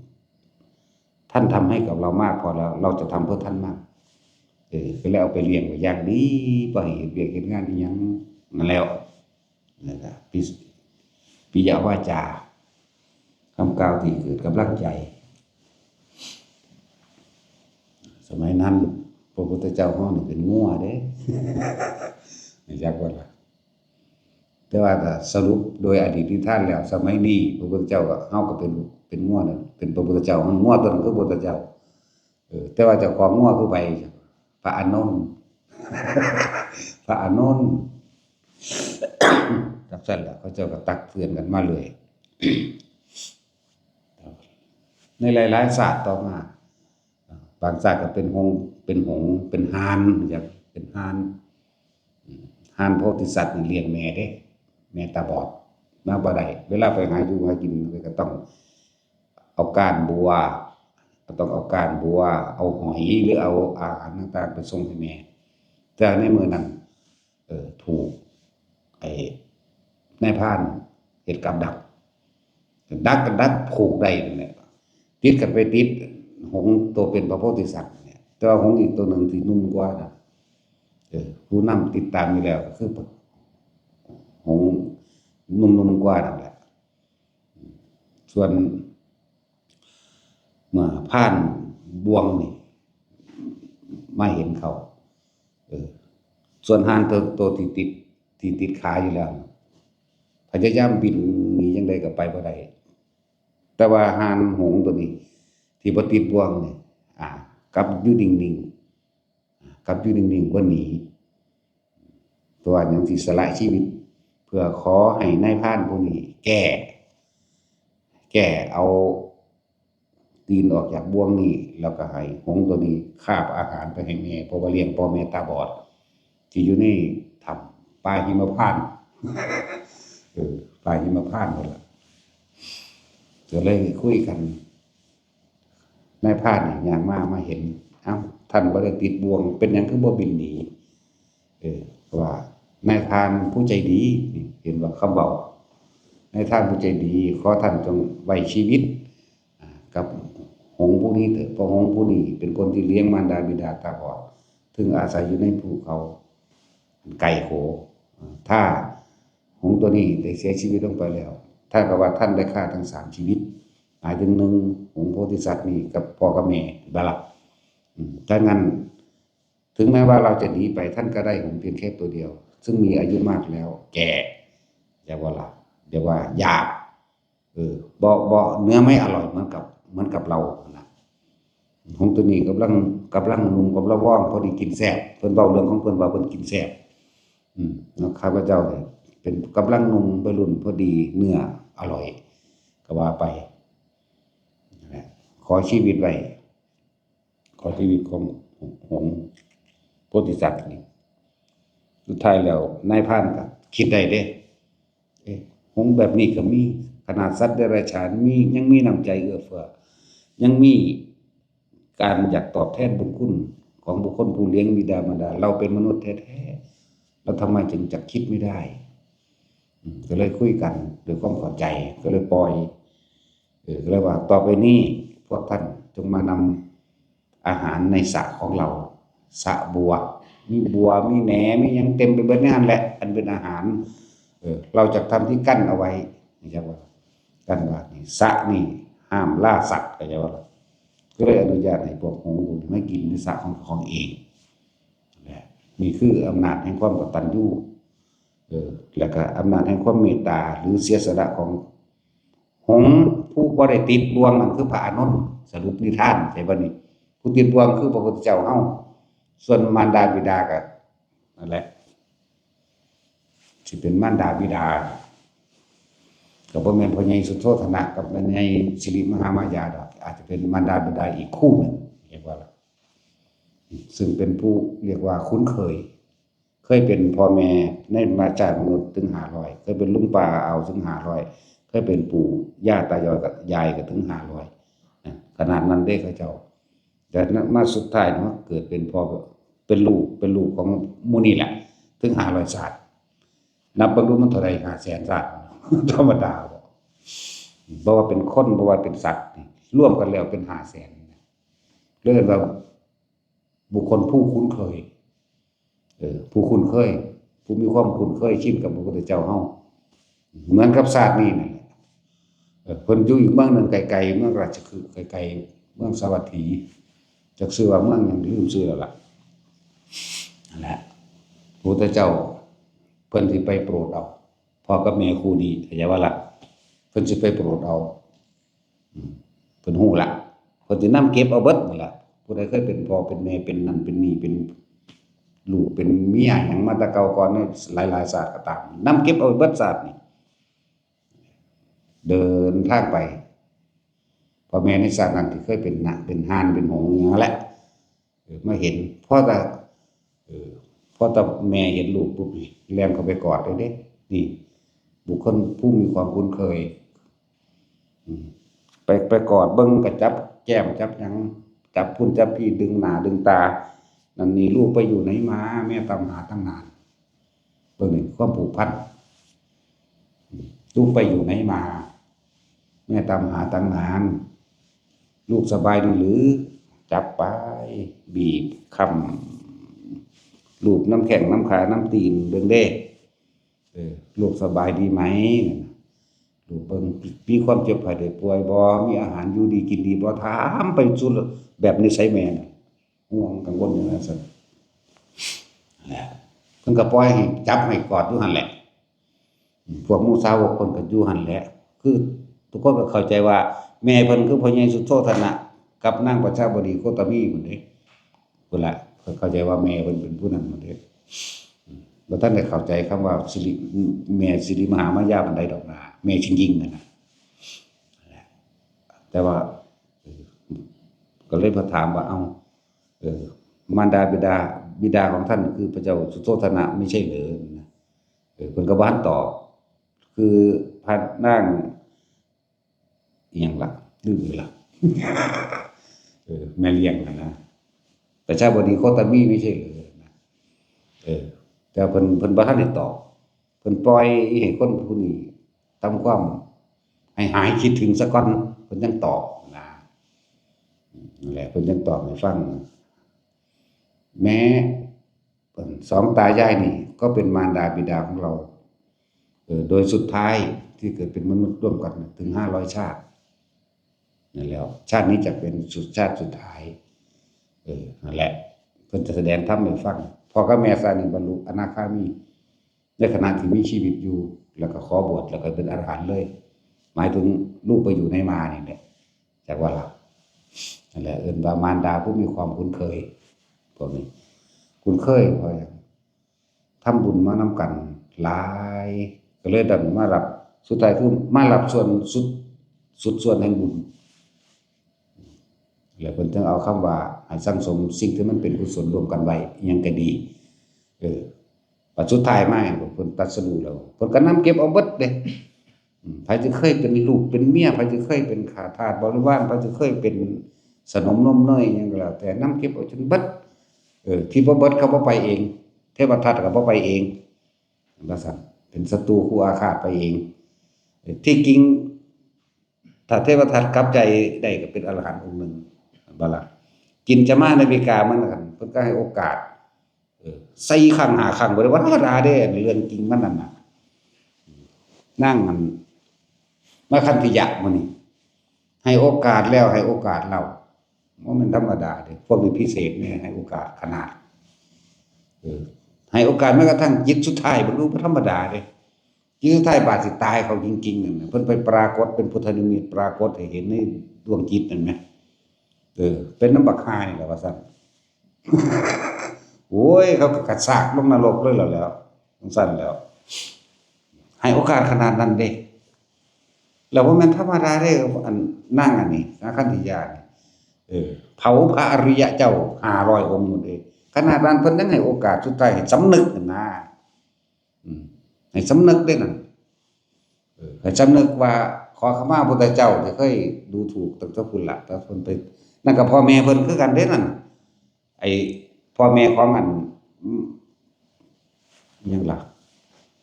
ท่านทำให้กับเรามากพอแล้ว เราจะทำเพื่อท่านมาก" เออ ก็เลยเอาไปเลี้ยงไว้อย่างดี บ่ให้เฮ็ดเวียกเฮ็ดงานอิหยัง นั่นแหล้ว นั่นล่ะ ปิ- ปิยวาจา คำกล่าวที่เกิดกำลังใจ สมัยนั้นพระพุทธเจ้าเฮานี่เป็นงัวเด้ รู้จักบ่ล่ะ แต่ว่าก็สรุปโดยอดีตนิทานแล้ว สมัยนี้พระพุทธเจ้าก็ เฮาก็เป็น เป็นงัวนั่น เป็นพระพุทธเจ้า งัวตัวนั้นคือพระพุทธเจ้า เออ แต่ว่าเจ้าของงัวคือไผ พระอานนท์ พระอานนท์ จั่งซั้นล่ะ เขาเจ้าก็ตักเตือนกันมาเรื่อย ในหลายๆ ชาติต่อมา บางชาติก็เป็นหงส์ เป็นหงส์ เป็นห่าน จั่งซี้ เป็นห่าน อืม ห่านโพธิสัตว์นี่เลี้ยงแม่เด้ แม่ตาบอด มาบ่ได้ เวลาไปหาอยู่หากินก็ต้องเอาก้านบัว ก็ต้องเอาก้านบัว เอาหอย หรือเอาอาหารต่างๆ ไปส่งให้แม่ แต่ในมื้อนั้น เออ ถูกไอ้นายพรานเฮ็ดกับดัก ดักก็ดักผูกได้นั่นแหละ ติดกันไปติดหงส์ตัวเป็นพระโพธิสัตว์เนี่ย แต่ว่าหงส์อีกตัวหนึ่งที่หนุ่มกว่านะ เออ ผู้นำติดตามอยู่แล้วก็คือหงส์หนุ่มๆกว่านั่นแหละ ส่วนเมื่อพรานบ่วงนี่มาเห็นเขา เออ ส่วนห่านตัว ตัวที่ติด ที่ติดขาอยู่แล้ว พยายามบินหนีจั่งใดก็ไปบ่ได้ แต่ว่าห่านหงส์ตัวนี้ ที่บ่ติดบ่วงนี่ อ่า กลับอยู่นิ่งๆ กลับอยู่นิ่งๆ บ่หนี ตัวหยังสิสละชีวิต เพื่อขอให้นายพรานผู้นี้แก้ แก้เอาตีนออกจากบ่วงนี้ แล้วก็ให้หงส์ตัวนี้คาบอาหารไปให้แม่ เพราะว่าเลี้ยงพ่อแม่ตาบอด ที่อยู่ในถ้ำป่าหิมพานต์ เออ ป่าหิมพานต์นั่นล่ะ ก็เลยคุยกัน นายพรานนี่ย่างมา มาเห็น เอ้า ท่านบ่ได้ติดบ่วง เป็นหยังคือบ่บินหนี เออ ว่านายพรานผู้ใจดี นี่เห็นบ่คำเว้า นายพรานผู้ใจดี ขอท่านจงไว้ชีวิต อ่า กับหงส์ผู้นี้เถอะ เพราะหงส์ผู้นี้เป็นคนที่เลี้ยงมารดาบิดาตาบอด ซึ่งอาศัยอยู่ในภูเขาอันไกลโข อ่า ถ้าหงส์ตัวนี้ได้เสียชีวิตลงไปแล้ว ท่านก็ว่าท่านได้ฆ่าทั้งสามชีวิต หมายถึงหนึ่ง หงส์โพธิสัตว์นี่กับพ่อกับแม่ เห็นบ่ล่ะ อืม ถ้างั้น ถึงแม้ว่าเราจะหนีไป ท่านก็ได้หงส์เพียงแค่ตัวเดียว ซึ่งมีอายุมากแล้ว แก่ เรียกว่าละ เรียกว่าหยาบ เออ บ่ บ่ เนื้อไม่อร่อยเหมือนกับ เหมือนกับเรานะ หงส์ตัวนี้กำลัง กำลังหนุ่ม กำลังว่อง พอดีกินแซ่บ เพิ่นเว้าเรื่องของเพิ่นว่าเพิ่นกินแซ่บ อืม เนาะ ข้าพเจ้าเนี่ยเป็นกำลังหนุ่มวัยรุ่นพอดี เนื้ออร่อย ก็ว่าไป นะ ขอชีวิตไว้ ขอชีวิตของหงส์โพธิสัตว์นี่ สุดท้ายแล้วนายพรานก็คิดได้เด้ เอ๊ะ หงส์แบบนี้ก็มี ขนาดสัตว์เดรัจฉานมี ยังมีน้ำใจเอื้อเฟื้อ ยังมีการอยากตอบแทนบุญคุณของบุคคลผู้เลี้ยงบิดามารดา เราเป็นมนุษย์แท้ๆ แล้วทำไมจึงจะคิดไม่ได้ อืม ก็เลยคุยกันด้วยความเข้าใจ ก็เลยปล่อย เออ ก็เลยว่า ต่อไปนี้พวกท่านจงมานำอาหารในสระของเรา สระบัว มีบัว มีแหน มีหยังเต็มไปเบิดในนั้นแหละ อันเป็นอาหาร เออ เราจะทำที่กั้นเอาไว้ นี่ครับว่า กั้นว่านี่ สระนี่ห้ามล่าสัตว์ เข้าใจบ่ล่ะ ก็เลยอนุญาตให้พวกหงส์พวกนี้มากินในสระของ ของเอง นะ นี่คืออำนาจแห่งความกตัญญู เออ แล้วก็อำนาจแห่งความเมตตา หรือเสียสละของหงส์ผู้บ่ได้ติดบ่วงนั่นคือพระอานนท์ สรุปนิทาน ใช่บ่นี่ ผู้ติดบ่วงคือพระพุทธเจ้าเฮา ส่วนมารดาบิดาก็นั่นแหละ สิเป็นมารดาบิดา ก็บ่แม่นพ่อใหญ่สุโธทนะกับแม่ใหญ่สิริมหามายาดอก อาจจะเป็นมารดาบิดาอีกคู่หนึ่ง เรียกว่าล่ะ ซึ่งเป็นผู้เรียกว่าคุ้นเคย เคยเป็นพ่อแม่ในมาชาติมนุษย์ถึงห้าร้อย เคยเป็นลุงป้าอาถึงห้าร้อย เคยเป็นปู่ย่าตายายกับยายก็ถึงห้าร้อย นะ ขนาดนั้นเด้เขาเจ้า แต่มาสุดท้ายมาเกิดเป็นพ่อ เป็นลูก เป็นลูกของหมู่นี่แหละ ถึงห้าร้อยชาติ นับเบิ่งดูมันเท่าใด ห้าแสนชาติ ธรรมดาบ่ บ่ว่าเป็นคน บ่ว่าเป็นสัตว์นี่ รวมกันแล้วเป็นห้าแสน เรียกว่าบุคคลผู้คุ้นเคย เออ ผู้คุ้นเคย ผู้มีความคุ้นเคยชินกับพระพุทธเจ้าเฮา เหมือนกับชาตินี้นั่นแหละ เออ เพิ่นอยู่อีกเมืองหนึ่งไกลๆ เมืองราชคฤห์ ไกลๆ เมืองสาวัตถี จักชื่อว่าเมืองหยัง ลืมชื่อแล้วล่ะ นั่นแหละ พระพุทธเจ้าเพิ่นสิไปโปรดเอา พ่อกับแม่คู่นี้ เข้าใจบ่ล่ะ เพิ่นสิไปโปรดเอา อืม เพิ่นฮู้ละ เพิ่นสินำเก็บเอาเบิดนั่นล่ะ ผู้ใดเคยเป็นพ่อเป็นแม่ เป็นนั่นเป็นนี่ เป็นลูกเป็นเมียหยังมาแต่เก่าก่อนในหลายๆชาติก็ตาม นำเก็บเอาเบิดชาตินี่ เดินทางไป พ่อแม่ในชาตินั้นที่เคยเป็นนาค เป็นห่าน เป็นหงส์หยังนั่นแหละ เออ มาเห็น พอแต่ เออ พอแต่แม่เห็นลูกปุ๊บนี่ แล่นเข้าไปกอดเลยเด้ นี่ บุคคลผู้มีความคุ้นเคย อืม ไป ไปกอดเบิ่งก็จับแก้มจับหยัง จับพุ้นจับพี้ ดึงหน้าดึงตา นั่นนี่ ลูกไปอยู่ไหนมา แม่ตามหาตั้งนาน เบิ่งนี่ ความผูกพัน ลูกไปอยู่ไหนมา แม่ตามหาตั้งนาน ลูกสบายดีหรือ จับไป บีบ คำ ลูบนำแข้งนำขานำตีนเบิ่งเด้ เออ ลูกสบายดีไหม ลูกเบิ่ง มีความเจ็บไข้ได้ป่วยบ่ มีอาหารอยู่ดีกินดีบ่ ถามไปสุดแบบนิสัยแม่น่ะ ห่วงกังวลอยู่นั่นซั่น แหละ เพิ่นก็ปล่อยให้จับให้กอดอยู่หั่นแหละ พวกหมู่สาวกเพิ่นก็อยู่หั่นแหละ คือทุกคนก็เข้าใจว่าแม่เพิ่นคือพ่อใหญ่สุโธทนะกับนางประชาบดีโคตมีพุ้นเด้ พุ้นล่ะ เพิ่นเข้าใจว่าแม่เพิ่นเป็นผู้นั้นพุ้นเด้ บ่ทันได้เข้าใจคำว่าสิริ แม่สิริมหามายาปานใดดอกนะ แม่ชิงยิ่งนั่นน่ะ แต่ว่า เออ ก็เลยมาถามว่า เอ้า เออ มารดาบิดา บิดาของท่านคือพระเจ้าสุโธทนะไม่ใช่เหรอ นะ เออ เพิ่นก็บ่ทันตอบ คือพระนาง อิหยังล่ะ ลืมไปละ เออ แม่เลี้ยงหั่นนะ ประชาบดีโคตมีไม่ใช่เหรอ นะ เออ แต่เพิ่น เพิ่นบ่ทันได้ตอบ เพิ่นปล่อยให้คนผู้นี้ทำความให้หายคิดถึงซะก่อน เพิ่นจั่งตอบนะ นั่นแหละ เพิ่นจั่งตอบให้ฟัง แม้ สองตายายนี่ก็เป็นมารดาบิดาของเรา เออ โดยสุดท้ายที่เกิดเป็นมนุษย์ร่วมกันน่ะ ถึงห้าร้อยชาติ นั่นแหละ ชาตินี้จะเป็นสุด ชาติสุดท้าย เออ นั่นแหละ เพิ่นจะแสดงธรรมให้ฟัง พ่อกับแม่ซานี่บรรลุอนาคามี ในขณะที่มีชีวิตอยู่ แล้วก็ขอบวช แล้วก็เป็นอรหันต์เลย หมายถึงลูกไปอยู่ไหนมานี่แหละ จักว่าล่ะ นั่นแหละ เอิ้นว่ามารดาผู้มีความคุ้นเคย พวกนี้ คุ้นเคย เพราะหยัง ทำบุญมานำกันหลาย ก็เลยได้มารับ สุดท้ายคือมารับส่วนสุด สุดส่วนแห่งบุญ แล้วเพิ่นจึงเอาคำว่าให้สั่งสมสิ่งที่มันเป็นกุศลร่วมกันไว้ อิหยังก็ดี เออ บัดสุดท้ายมาเพิ่นตรัสรู้แล้ว เพิ่นก็นำเก็บเอาเบิดเด้ อืม ไผที่เคยเป็นลูกเป็นเมีย ไผที่เคยเป็นข้าทาสบริวาร ไผที่เคยเป็นสนมนมเนยอิหยังก็แล้วแต่ นำเก็บเอาจนเบิด เออ ที่บ่เบิดเขาบ่ไปเอง เทวทัตก็บ่ไปเอง ว่าซั่น เป็นศัตรูคู่อาฆาตไปเอง เออ ที่จริง ถ้าเทวทัตกลับใจได้ก็เป็นอรหันต์องค์หนึ่ง บ่ล่ะ กินจมาในวิกามันกัน เพิ่นก็ให้โอกาส เออ สี่ครั้งห้าครั้ง บ่ได้ว่าธรรมดาเด้ เรื่องจริงมันนั่นน่ะ นางอัน มาคันธิยะมื้อนี้ ให้โอกาสแล้วให้โอกาสเล่า บ่แม่นธรรมดาเด้ พวกนี้พิเศษแน่ ให้โอกาสขนาด เออ ให้โอกาสแม้กระทั่งจิตสุดท้าย บ่รู้บ่ธรรมดาเด้ จิตสุดท้ายบาดสิตายเขาจริงๆนั่นน่ะ เพิ่นไปปรากฏเป็นพุทธนิมิต ปรากฏให้เห็นในดวงจิตนั่นแหม เออ เป็นนำบักห่านี่แหละว่าซั่น โอ้ย เขาก็กระชากลงนรกเลยล่ะแหล้ว จั่งซั่นแหล้ว ให้โอกาสขนาดนั้นเด้ แล้วบ่แม่นธรรมดาเด้ อันนางอันนี้ นางคันธิยานี่ เออ เผาพระอริยะเจ้าห้าร้อยองค์หมดเด้ ขนาดนั้นเพิ่นยังให้โอกาสสุดท้ายให้สำนึกนั่นนะ อืม ให้สำนึกเด้นั่น เออ ให้สำนึกว่าขอขมาพุทธเจ้าที่เคยดูถูกตั้งแต่พุ้นละ แต่เพิ่นไป นั่นก็พ่อแม่เพิ่นคือกันเด้นั่น ไอ้ พ่อแม่ของอัน อืม หยังล่ะ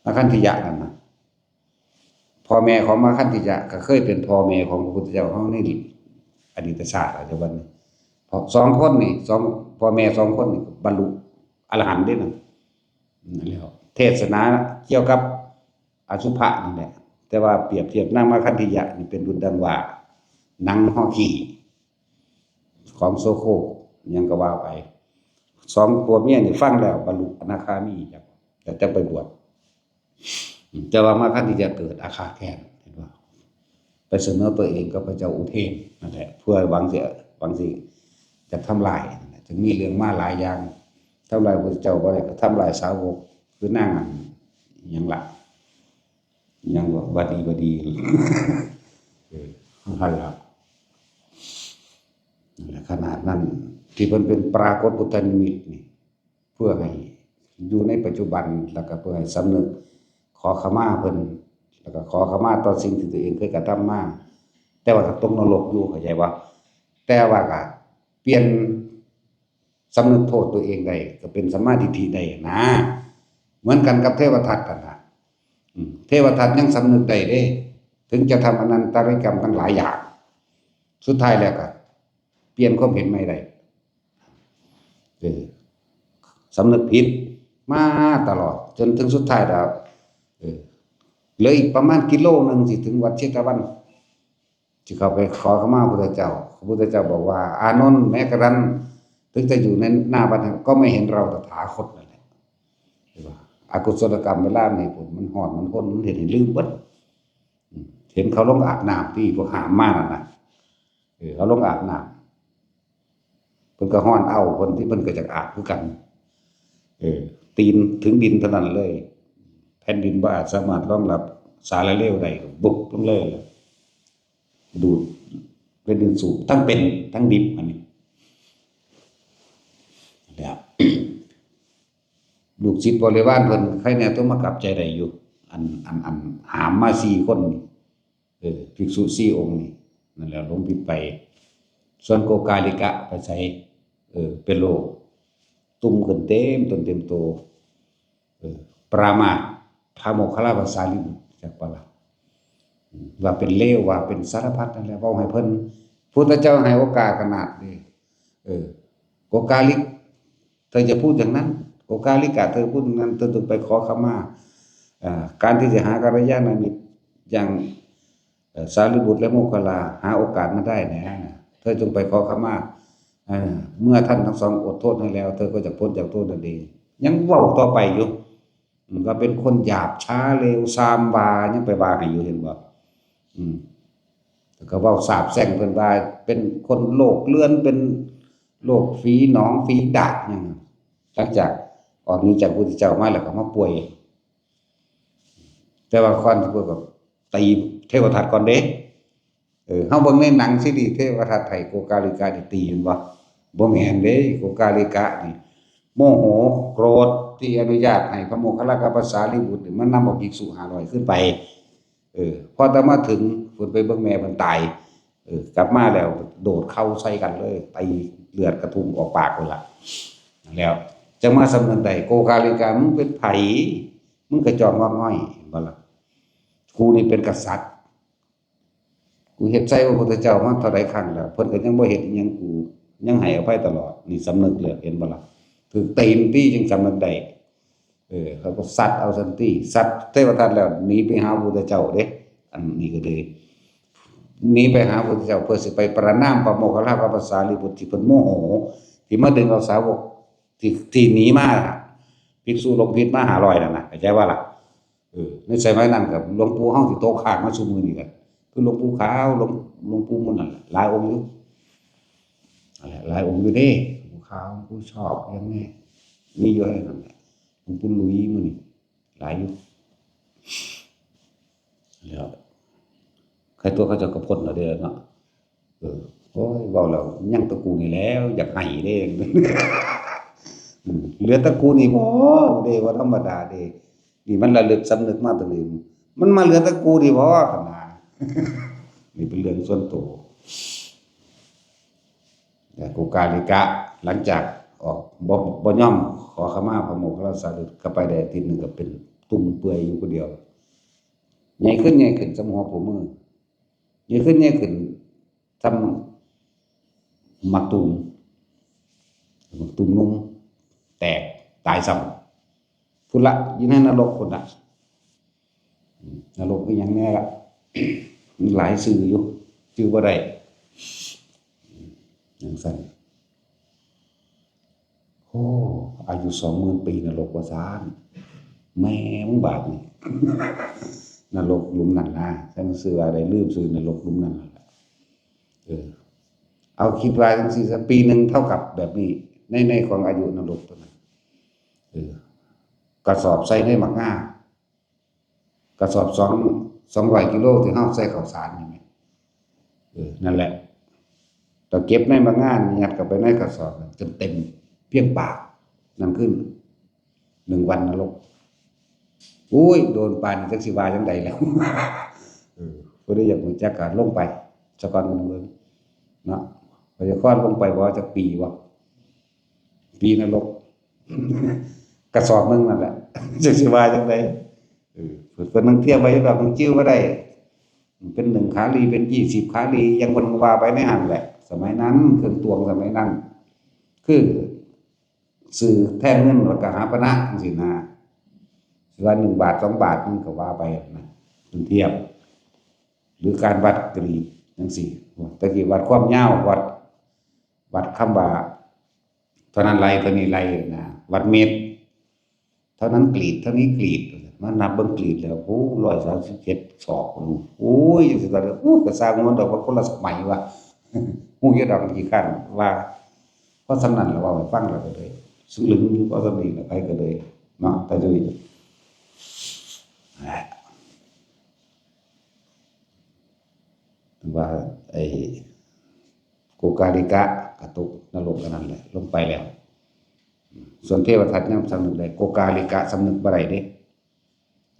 อาคันธิยะนั่นน่ะ พ่อแม่ของอาคันธิยะก็เคยเป็นพ่อแม่ของพระพุทธเจ้าของในอดีตชาติ อาจจะวันนี้ เพราะสองคนนี่ สอง พ่อแม่สองคนนี่บรรลุอรหันต์เด้นั่น นั่นแหละ เทศนาเกี่ยวกับอสุภะนั่นแหละ แต่ว่าเปรียบเทียบนางอาคันธิยะนี่เป็นดุจดังว่าหนังฮอขี้ของโสโครก หยังก็ว่าไป สองผัวเมียนี่ฟังแล้วบรรลุอนาคามี จัก แต่จักไปบวช แต่ว่าอาคันธิยะเกิดอาฆาตแค้น เห็นบ่ ไปเสนอตัวเองกับพระเจ้าอุเทนนั่นแหละ เพื่อหวังสิ หวังสิจะทำลายนั่นแหละ จึงมีเรื่องมาหลายอย่าง ทำลายพระเจ้าบ่ได้ก็ทำลายสาวก คือนางอันหยังล่ะ หยังว่าบดีบดี เออ นั่นล่ะ นั่นแหละ ขนาดนั้นที่เพิ่นเป็นปรากฏพุทธนิมิตนี่ เพื่อให้อยู่ในปัจจุบัน แล้วก็เพื่อให้สำนึกขอขมาเพิ่น แล้วก็ขอขมาต่อสิ่งที่ตัวเองเคยกระทำมา แต่ว่าก็ตกนรกอยู่ เข้าใจบ่ แต่ว่าก็เปลี่ยนสำนึกโทษตัวเองได้ ก็เป็นสัมมาทิฏฐิได้นะ เหมือนกันกับเทวทัตนั่นน่ะ อืม เทวทัตยังสำนึกได้เด้ ถึงจะทำอนันตริยกรรมทั้งหลายอย่าง สุดท้ายแล้วก็เปลี่ยนความเห็นใหม่ได้ เออ สำนึกผิดมาตลอด จนถึงสุดท้ายแล้ว เออ เหลืออีกประมาณกิโลหนึ่งสิถึงวัดเชตวัน สิเข้าไปขอขมาพระพุทธเจ้า พระพุทธเจ้าบอกว่า อานนท์ แม้กระทั่งถึงจะอยู่ในหน้าวัดนั้นก็ไม่เห็นเราตถาคตนั่นแหละ เห็นบ่ อกุศลกรรมเวลามันให้ผล มันฮ้อน มันฮ้น มันเฮ็ดให้ลืมเบิด อืม เห็นเขาลงอาบน้ำที่พวกหามมานั่นน่ะ เออ เขาลงอาบน้ำ เพิ่นก็ฮ้อนเอา เพิ่นที่เพิ่นก็อยากอาบคือกัน เออ ตีนถึงดินเท่านั้นเลย แผ่นดินบ่อาจสามารถรองรับสาระเลวได้ ก็บุบลงเลย ดูดเป็นดินสูบ ทั้งเป็นทั้งดิบ อันนี้ แล้ว ลูกศิษย์บริวารเพิ่นใครแน่ตัวมากลับใจได้อยู่ อัน อัน อันหามมาสี่คนนี่ เออ ภิกษุสี่องค์นี่ นั่นแหละ หลงผิดไป ส่วนโกกาลิกะไปไส เออ เป็นโลก ตุ่มขึ้นเต็มตนเต็มโต เออ ประมาทพระโมคคัลลาภาษาลิบุตร จักบ่ล่ะ อืม ว่าเป็นเลว ว่าเป็นสารพัดนั่นแหละ เว้าให้เพิ่น พุทธเจ้าให้โอกาสขนาดนี้ เออ โกกาลิก เธอจะพูดอย่างนั้น โกกาลิกะ เธอพูดอย่างนั้น เธอต้องไปขอขมา อ่า การที่จะหากัลยาณมิตรอย่าง เอ่อ สารีบุตรและโมคคัลลา หาโอกาสมาได้นะ เธอจงไปขอขมา อ่า เมื่อท่านทั้งสองอดโทษให้แล้ว เธอก็จะพ้นจากโทษนั่นเอง ยังเว้าต่อไปอยู่ อืม ว่าเป็นคนหยาบช้าเลวซาม ว่ายังไปว่าให้อยู่ เห็นบ่ อืม แล้วก็เว้าสาปแช่งเพิ่นว่าเป็นคนโรคเรื้อน เป็นโรคฝีหนองฝีดาษหยัง หลังจากออกหนีจากพระพุทธเจ้ามาแล้วก็มาป่วย แต่ว่าก่อนสิป่วยก็ตีเทวทัตก่อนเด้ เออ เฮาเบิ่งในหนังซีรีส์เทวทัตไห้โกกาลิกะนี่ตีแม่นบ่ บ่แม่นเด้ โกกาลิกะนี่ โมโหโกรธที่อนุญาตให้พระโมคคัลลากับพระสารีบุตรนี่มานำเอาภิกษุห้าร้อยขึ้นไป เออ พอแต่มาถึงเพิ่นไปเบิ่งแม่เพิ่นตาย เออ กลับมาแล้วโดดเข่าใส่กันเลย ตีเลือดกระทุ่งออกปากพุ้นล่ะ แล้วจั่งมาสำนึกได้ โกกาลิกะ มึงเป็นไผ มึงกระจอกงอกง่อย เห็นบ่ล่ะ กูนี่เป็นกษัตริย์ กูเฮ็ดใส่พระพุทธเจ้ามาเท่าใดครั้งแล้ว เพิ่นก็ยังบ่เฮ็ดอิหยังกู ยังให้อภัยตลอด นี่สำนึกแล้ว เห็นบ่ล่ะ ถูกตีนตี้จึงสำนึกได้ เออ เขาก็ซัดเอาซั่นตี้ ซัดเทวทัตแล้วหนีไปหาพระพุทธเจ้าเด้ อันนี้ก็เลยหนีไปหาพระพุทธเจ้า เพื่อสิไปประณามพระโมคคัลลากับพระสารีบุตรที่เพิ่นโมโห ที่มาดึงเอาสาวกที่ ที่หนีมา ภิกษุหลงผิดมาห้าร้อยนั่นน่ะ เข้าใจบ่ล่ะ เออ ในสมัยนั้นก็หลวงปู่เฮาที่ตกค้างมาซุมื้อนี้ก็คือหลวงปู่ขาว หลวง หลวงปู่หมุนนั่นแหละ หลายองค์อยู่ นั่นแหละ หลายองค์อยู่เด้ หลวงปู่ขาว หลวงปู่ชอบ อย่างนี้ มีอยู่ในนั้นแหละ หลวงปู่หลุยส์มื้อนี้ หลายอยู่ แล้ว ใครตัวเขาเจ้าก็พ้นแล้วเด้อเนาะ เออ โอ้ย เว้าแล้วยังตะกูนี่แหล้ว อยากไห้เด้ อืม เหลือตะกูนี่บ่เด้ ว่าธรรมดาเด้ นี่มันระลึกสำนึกมาตรงนี้ มันมาเหลือตะกูนี่บ่ขนาด นี่เป็นเรื่องส่วนตัว แต่โกกาลิกะ หลังจาก ออก บ่ บ่ยอมขอขมาพระโมคคัลลาสารีบุตร ก็ไปได้อาทิตย์หนึ่งก็เป็นตุ่มเปื่อยอยู่ผู้เดียว ใหญ่ขึ้นใหญ่ขึ้นส่ำหัวผู้มือ ใหญ่ขึ้นใหญ่ขึ้นส่ำหมากตูม หมากตูมหนุ่ม แตกตายซ้ำ พุ้นละ อยู่ในนรกพุ้นละ อืม นรกอีหยังแน่ละ หลายชื่ออยู่ ชื่อบ่ได้ จั่งซั้น โอ้ อายุสองหมื่นปีนรกว่าซั้น แม่มึงบาดนี่ นรกหลุมนั่นนะ จั่งชื่อว่าได้ลืมชื่อนรกหลุมนั่นนั่นล่ะ เออ เอาคิดว่าจั่งซี้ซะ ปีหนึ่งเท่ากับแบบนี้ ใน ในของอายุนรกตัวนั้น เออ กระสอบใส่ในหมากงา กระสอบสอง สองร้อยกิโลที่เฮาใส่ข้าวสารนี่แหม เออ นั่นแหละ ต้องเก็บในหมากงา ยัดเข้าไปในกระสอบจนเต็มเพียงปาก นั่นคือหนึ่งวันนรก โอ้ย โดนปานนี้จักสิว่าจั่งใดแล้ว เออ ผู้ใดอยากรู้จักก็ลงไปซะก่อนเบิ่งเนาะ พยากรณ์ลงไปบ่จักปีบ่ ปีนรก กระสอบหนึ่งนั่นแหละ จักสิว่าจั่งใด เออ เพิ่น เพิ่นนั่งเทียบไว้ดอก มันจื้อบ่ได้ เป็นหนึ่งขาลี เป็นยี่สิบขาลี ยังเพิ่นว่าไปในหั่นแหละ สมัยนั้น เครื่องตวงสมัยนั้น คือซื้อแทนเงินแล้วก็หาปณะจั่งซี้นะ สิว่าหนึ่งบาท สองบาท มันก็ว่าไปนะ เพิ่นเทียบ หรือการวัดกรีดจั่งซี้ แต่กี้วัดความยาว วัด วัดคำว่า เท่านั้นไร่ เท่านี้ไร่นะ วัดเมตร เท่านั้นกรีด เท่านี้กรีด มานับเบิ่งกรีดแล้ว โอ้ ร้อยสามสิบเจ็ดศอก โอ้ย จั่งซี้ก็เลย โอ้ ก็ซ่างมันดอก ว่าคนละสมัยว่ะ ฮู้อยู่ดอก ขี้คร้านว่า เพราะส่ำนั้นล่ะ เว้าให้ฟังแล้วก็เลย สลึงอยู่ เพราะส่ำนี้ล่ะ ไผก็เลย เนาะ แต่เดี๋ยวนี้ ว่าไอ้โกกาลิกะก็ตกนรกอันนั้นแหละ ลงไปแล้ว ส่วนเทวทัตยังสำนึกได้ โกกาลิกะสำนึกบ่ได้เด้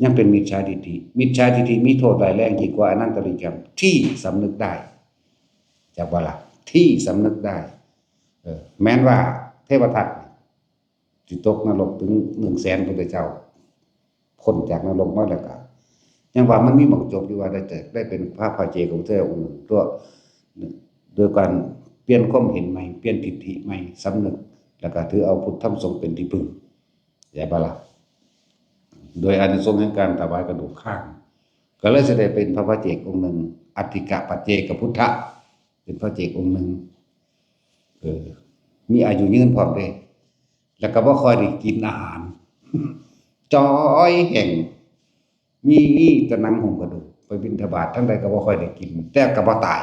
ยังเป็นมิจฉาทิฏฐิ มิจฉาทิฏฐิมีโทษร้ายแรงยิ่งกว่าอนันตริยกรรม ที่สำนึกได้ จักบ่ล่ะ ที่สำนึกได้ เออ แม้นว่าเทวทัต สิตกนรกถึงหนึ่งแสนพุทธเจ้า พ้นจากนรกมาแล้วก็ ยังว่ามันมีหม่องจบอยู่ว่าได้แต่ได้เป็นพระปัจเจกของเจ้าองค์หนึ่งตัว โดยการเปลี่ยนความเห็นใหม่ เปลี่ยนทิฏฐิใหม่ สำนึก แล้วก็ถือเอาพุทธธรรมสงฆ์เป็นที่พึ่ง ใช่ปะล่ะ โดยอานิสงส์แห่งการถวายกระดูกข้าง ก็เลยสิได้เป็นพระปัจเจกองค์หนึ่ง อัตถิกะปัจเจกพุทธะ เป็นพระปัจเจกองค์หนึ่ง เออ มีอายุยืนพร้อมเด้ แล้วก็บ่ค่อยได้กินอาหาร จ้อยแห้ง มีแต่หนังหุ้มกระดูก ไปบิณฑบาตทางใดก็บ่ค่อยได้กิน แต่ก็บ่ตาย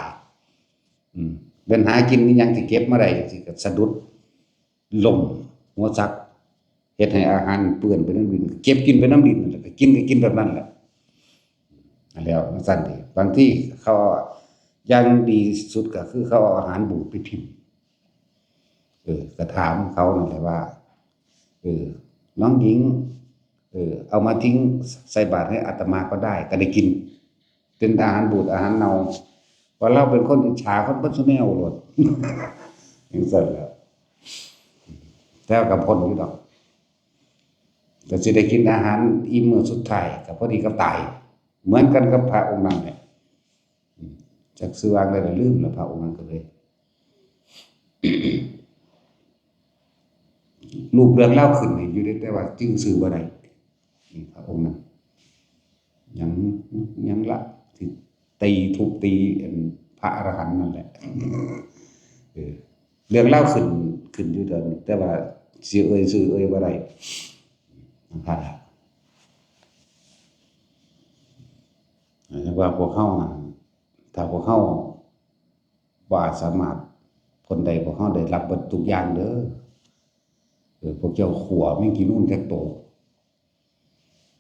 อืม เป็นหากินอิหยังที่เก็บมาได้จั่งซี้ก็สะดุดล้มหัวสัก เฮ็ดให้อาหารเปื้อนไปนำดิน เก็บกินไปนำดินนั่นแหละ ก็กินก็กินแบบนั้นแหละ แล้วจั่งซั้นเด้ บางทีเขา อย่างดีสุดก็คือเขาเอาอาหารบูดไปถิ่ม เออ ก็ถามเขานั่นแหละว่า เออ น้องหญิง เออ เอามาทิ้งใส่บาตรให้อาตมาก็ได้ ก็ได้กิน เป็นอาหารบูดอาหารเน่า ว่าเราเป็นคนอิจฉาคนเบิดซุแนวโลด จั่งซั้นแหล้ว แต่ก็พ้นอยู่ดอก ก็สิได้กินอาหารอิ่มมื้อสุดท้าย ก็พอดีกับตาย เหมือนกันกับพระองค์นั้นแหละ อืม จักชื่อว่าจั่งใดล่ะ ลืมแล้ว พระองค์นั้นก็เลย รูปเรือนลาวขึ้นให้อยู่เด้ แต่ว่าจื่อชื่อบ่ได้ นี่พระองค์นั้น หยัง หยังละ ที่ตี ทุบตี อัน พระอรหันต์นั่นแหละ เออ เรื่องลาวขึ้น ขึ้นอยู่ตอนนี้ แต่ว่าสิเอ่ยชื่อเอ่ยบ่ได้ นั่นล่ะ แต่ว่าพวกเฮานั่น ถ้าพวกเฮาบ่อาจสามารถพ้นได้ พวกเฮาได้รับเบิดทุกอย่างเด้อ เออ พวกเจ้าขั่วแมงกีนูนจักโต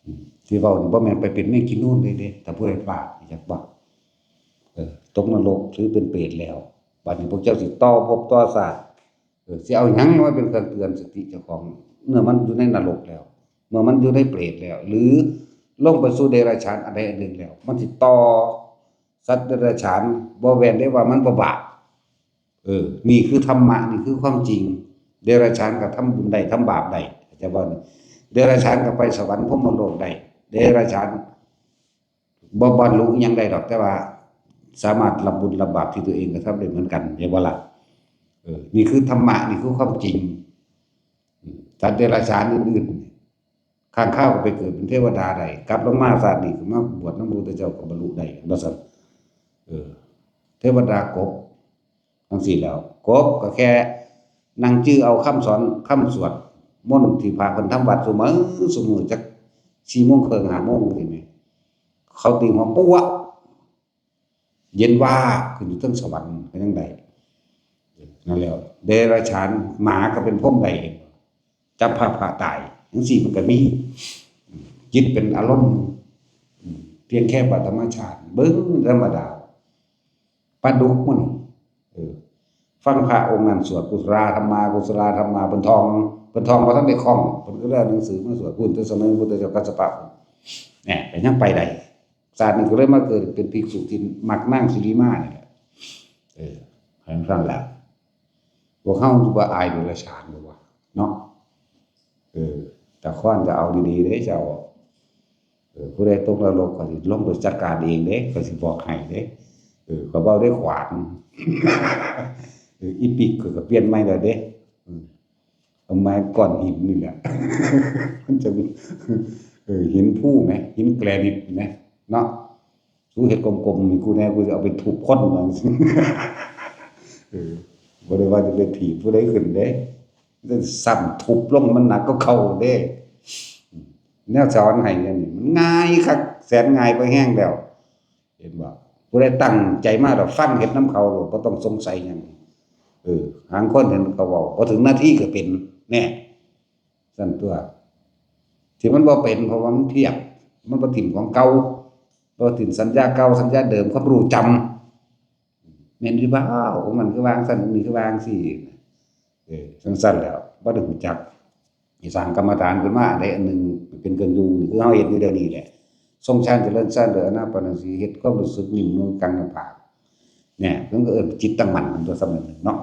อืม ที่เว้านี่บ่แม่นไปเป็นแมงกีนูนเด้ เด้ ถ้าผู้ใดพลาด อยากบอก เออ ตกนรกถือเป็นเปรตแล้ว บัดนี้พวกเจ้าสิต่อภพต่อชาติ เออ สิเอาหยังมาเป็นเครื่องเตือนสติเจ้าของ เมื่อมันอยู่ในนรกแล้ว เมื่อมันอยู่ในเปรตแล้ว หรือลงไปสู่เดรัจฉานอันใดอันหนึ่งแล้ว มันสิต่อสัตว์เดรัจฉาน บ่แม่นได้ว่ามันบ่บาป เออ นี่คือธรรมะ นี่คือความจริง เดรัจฉานก็ทำบุญได้ ทำบาปได้ เข้าใจบ่นี่ เดรัจฉานก็ไปสวรรค์พรหมโลกได้ เดรัจฉานบ่บรรลุอิหยังได้ดอก แต่ว่าสามารถรับบุญรับบาปที่ตัวเองกระทำได้เหมือนกัน เห็นบ่ล่ะ เออ นี่คือธรรมะ นี่คือความจริง อืม สัตว์เดรัจฉานอื่นๆ ค้างคาวก็ไปเกิดเป็นเทวดาได้ กลับลงมาชาตินี้ก็มาบวชนำพระพุทธเจ้าก็บรรลุได้ ว่าซั่น เออ เทวดากบ จั่งซี้แหล้ว กบก็แค่นั่งจื่อเอาคำสอน คำสวดมนต์ที่พระเพิ่นทำวัดซุมื้อ ซุมื้อจักสี่โมงครึ่ง ห้าโมงจั่งซี้แหม เขาตีหัวปั๊ว เย็นวาบขึ้นอยู่เทิงสวรรค์ก็ยังได้ นั่นแหละ เดรัจฉาน หมาก็เป็นพรหมได้ จับพาพระตาย จั่งซี้มันก็มี จิตเป็นอารมณ์ เพียงแค่ปฐมฌาน เบิ่งธรรมดา ปลาดุกมัน เออ ฟังพระองค์นั้นสวดกุศลาธัมมา กุศลาธัมมา เพิ่นท่อง เพิ่นท่องบ่ทันได้คล่อง เพิ่นก็เลยเอาหนังสือมาสวด พู้นแต่สมัยพระพุทธเจ้ากัสสปะ เนี่ย ก็ยังไปได้ ชาตินี้ก็เลยมาเกิดเป็นภิกษุที่มักนางสิริมานี่แหละ เออ จั่งซั่นแหละ พวกเฮาบ่อายเดรัจฉานบ่วะ เนาะ เออ แต่ก่อนจะเอาดีๆเด้เจ้า เออ ผู้ใดตกนรกก็สิลงไปจัดการเองเด้ ก็สิบอกให้เด้ เออ ก็เว้าได้ขวาง เออ อีปิกก็เปลี่ยนใหม่แล้วเด้ อืม เอาไม้ก้อนหินนี่แหละ มันจะ เออ หินภูแหม หินแกรนิตแหม เนาะ สูเฮ็ดกลมๆให้กูแหน่ กูจะเอาไปทุบคนว่าซั่น เออ บ่ได้ว่าจะไปถีบผู้ใดขึ้นเด้ ซ้ำทุบลงมันหนักกว่าเก่าเด้ แนวสอนให้เนี่ยนี่ มันง่ายคัก แสนง่ายพอแฮงแล้ว เห็นบ่ ผู้ใดตั้งใจมาแล้วฟังเฮ็ดนำเขาโลด บ่ต้องสงสัยหยัง เออ หางคนเห็นเขาเว้า พอถึงหน้าที่ก็เป็น แน่ ซั่นตั่ว ที่มันบ่เป็น เพราะว่ามันเพียบ มันบ่ถิ่มของเก่า บ่ถิ่มสัญญาเก่า สัญญาเดิม ความรู้จำ แม่นหรือเปล่า องค์นั้นคือวางซั่น องค์นี้คือวางซี่ เออ จั่งซั่นแหล้ว บ่ได้รู้จัก สิสร้างกรรมฐานขึ้นมาได้อันหนึ่งเป็นเครื่องอยู่ นี่คือเฮาเฮ็ดอยู่เดี๋ยวนี้แหละ ทรงฌานเจริญฌาน เด้ออานาปานสติ เฮ็ดความรู้สึกนิ่มนวลกลางหน้าผาก เนี่ย เพิ่นก็เอิ้นจิตตั้งมั่น มันตัวสำเร็จเนาะ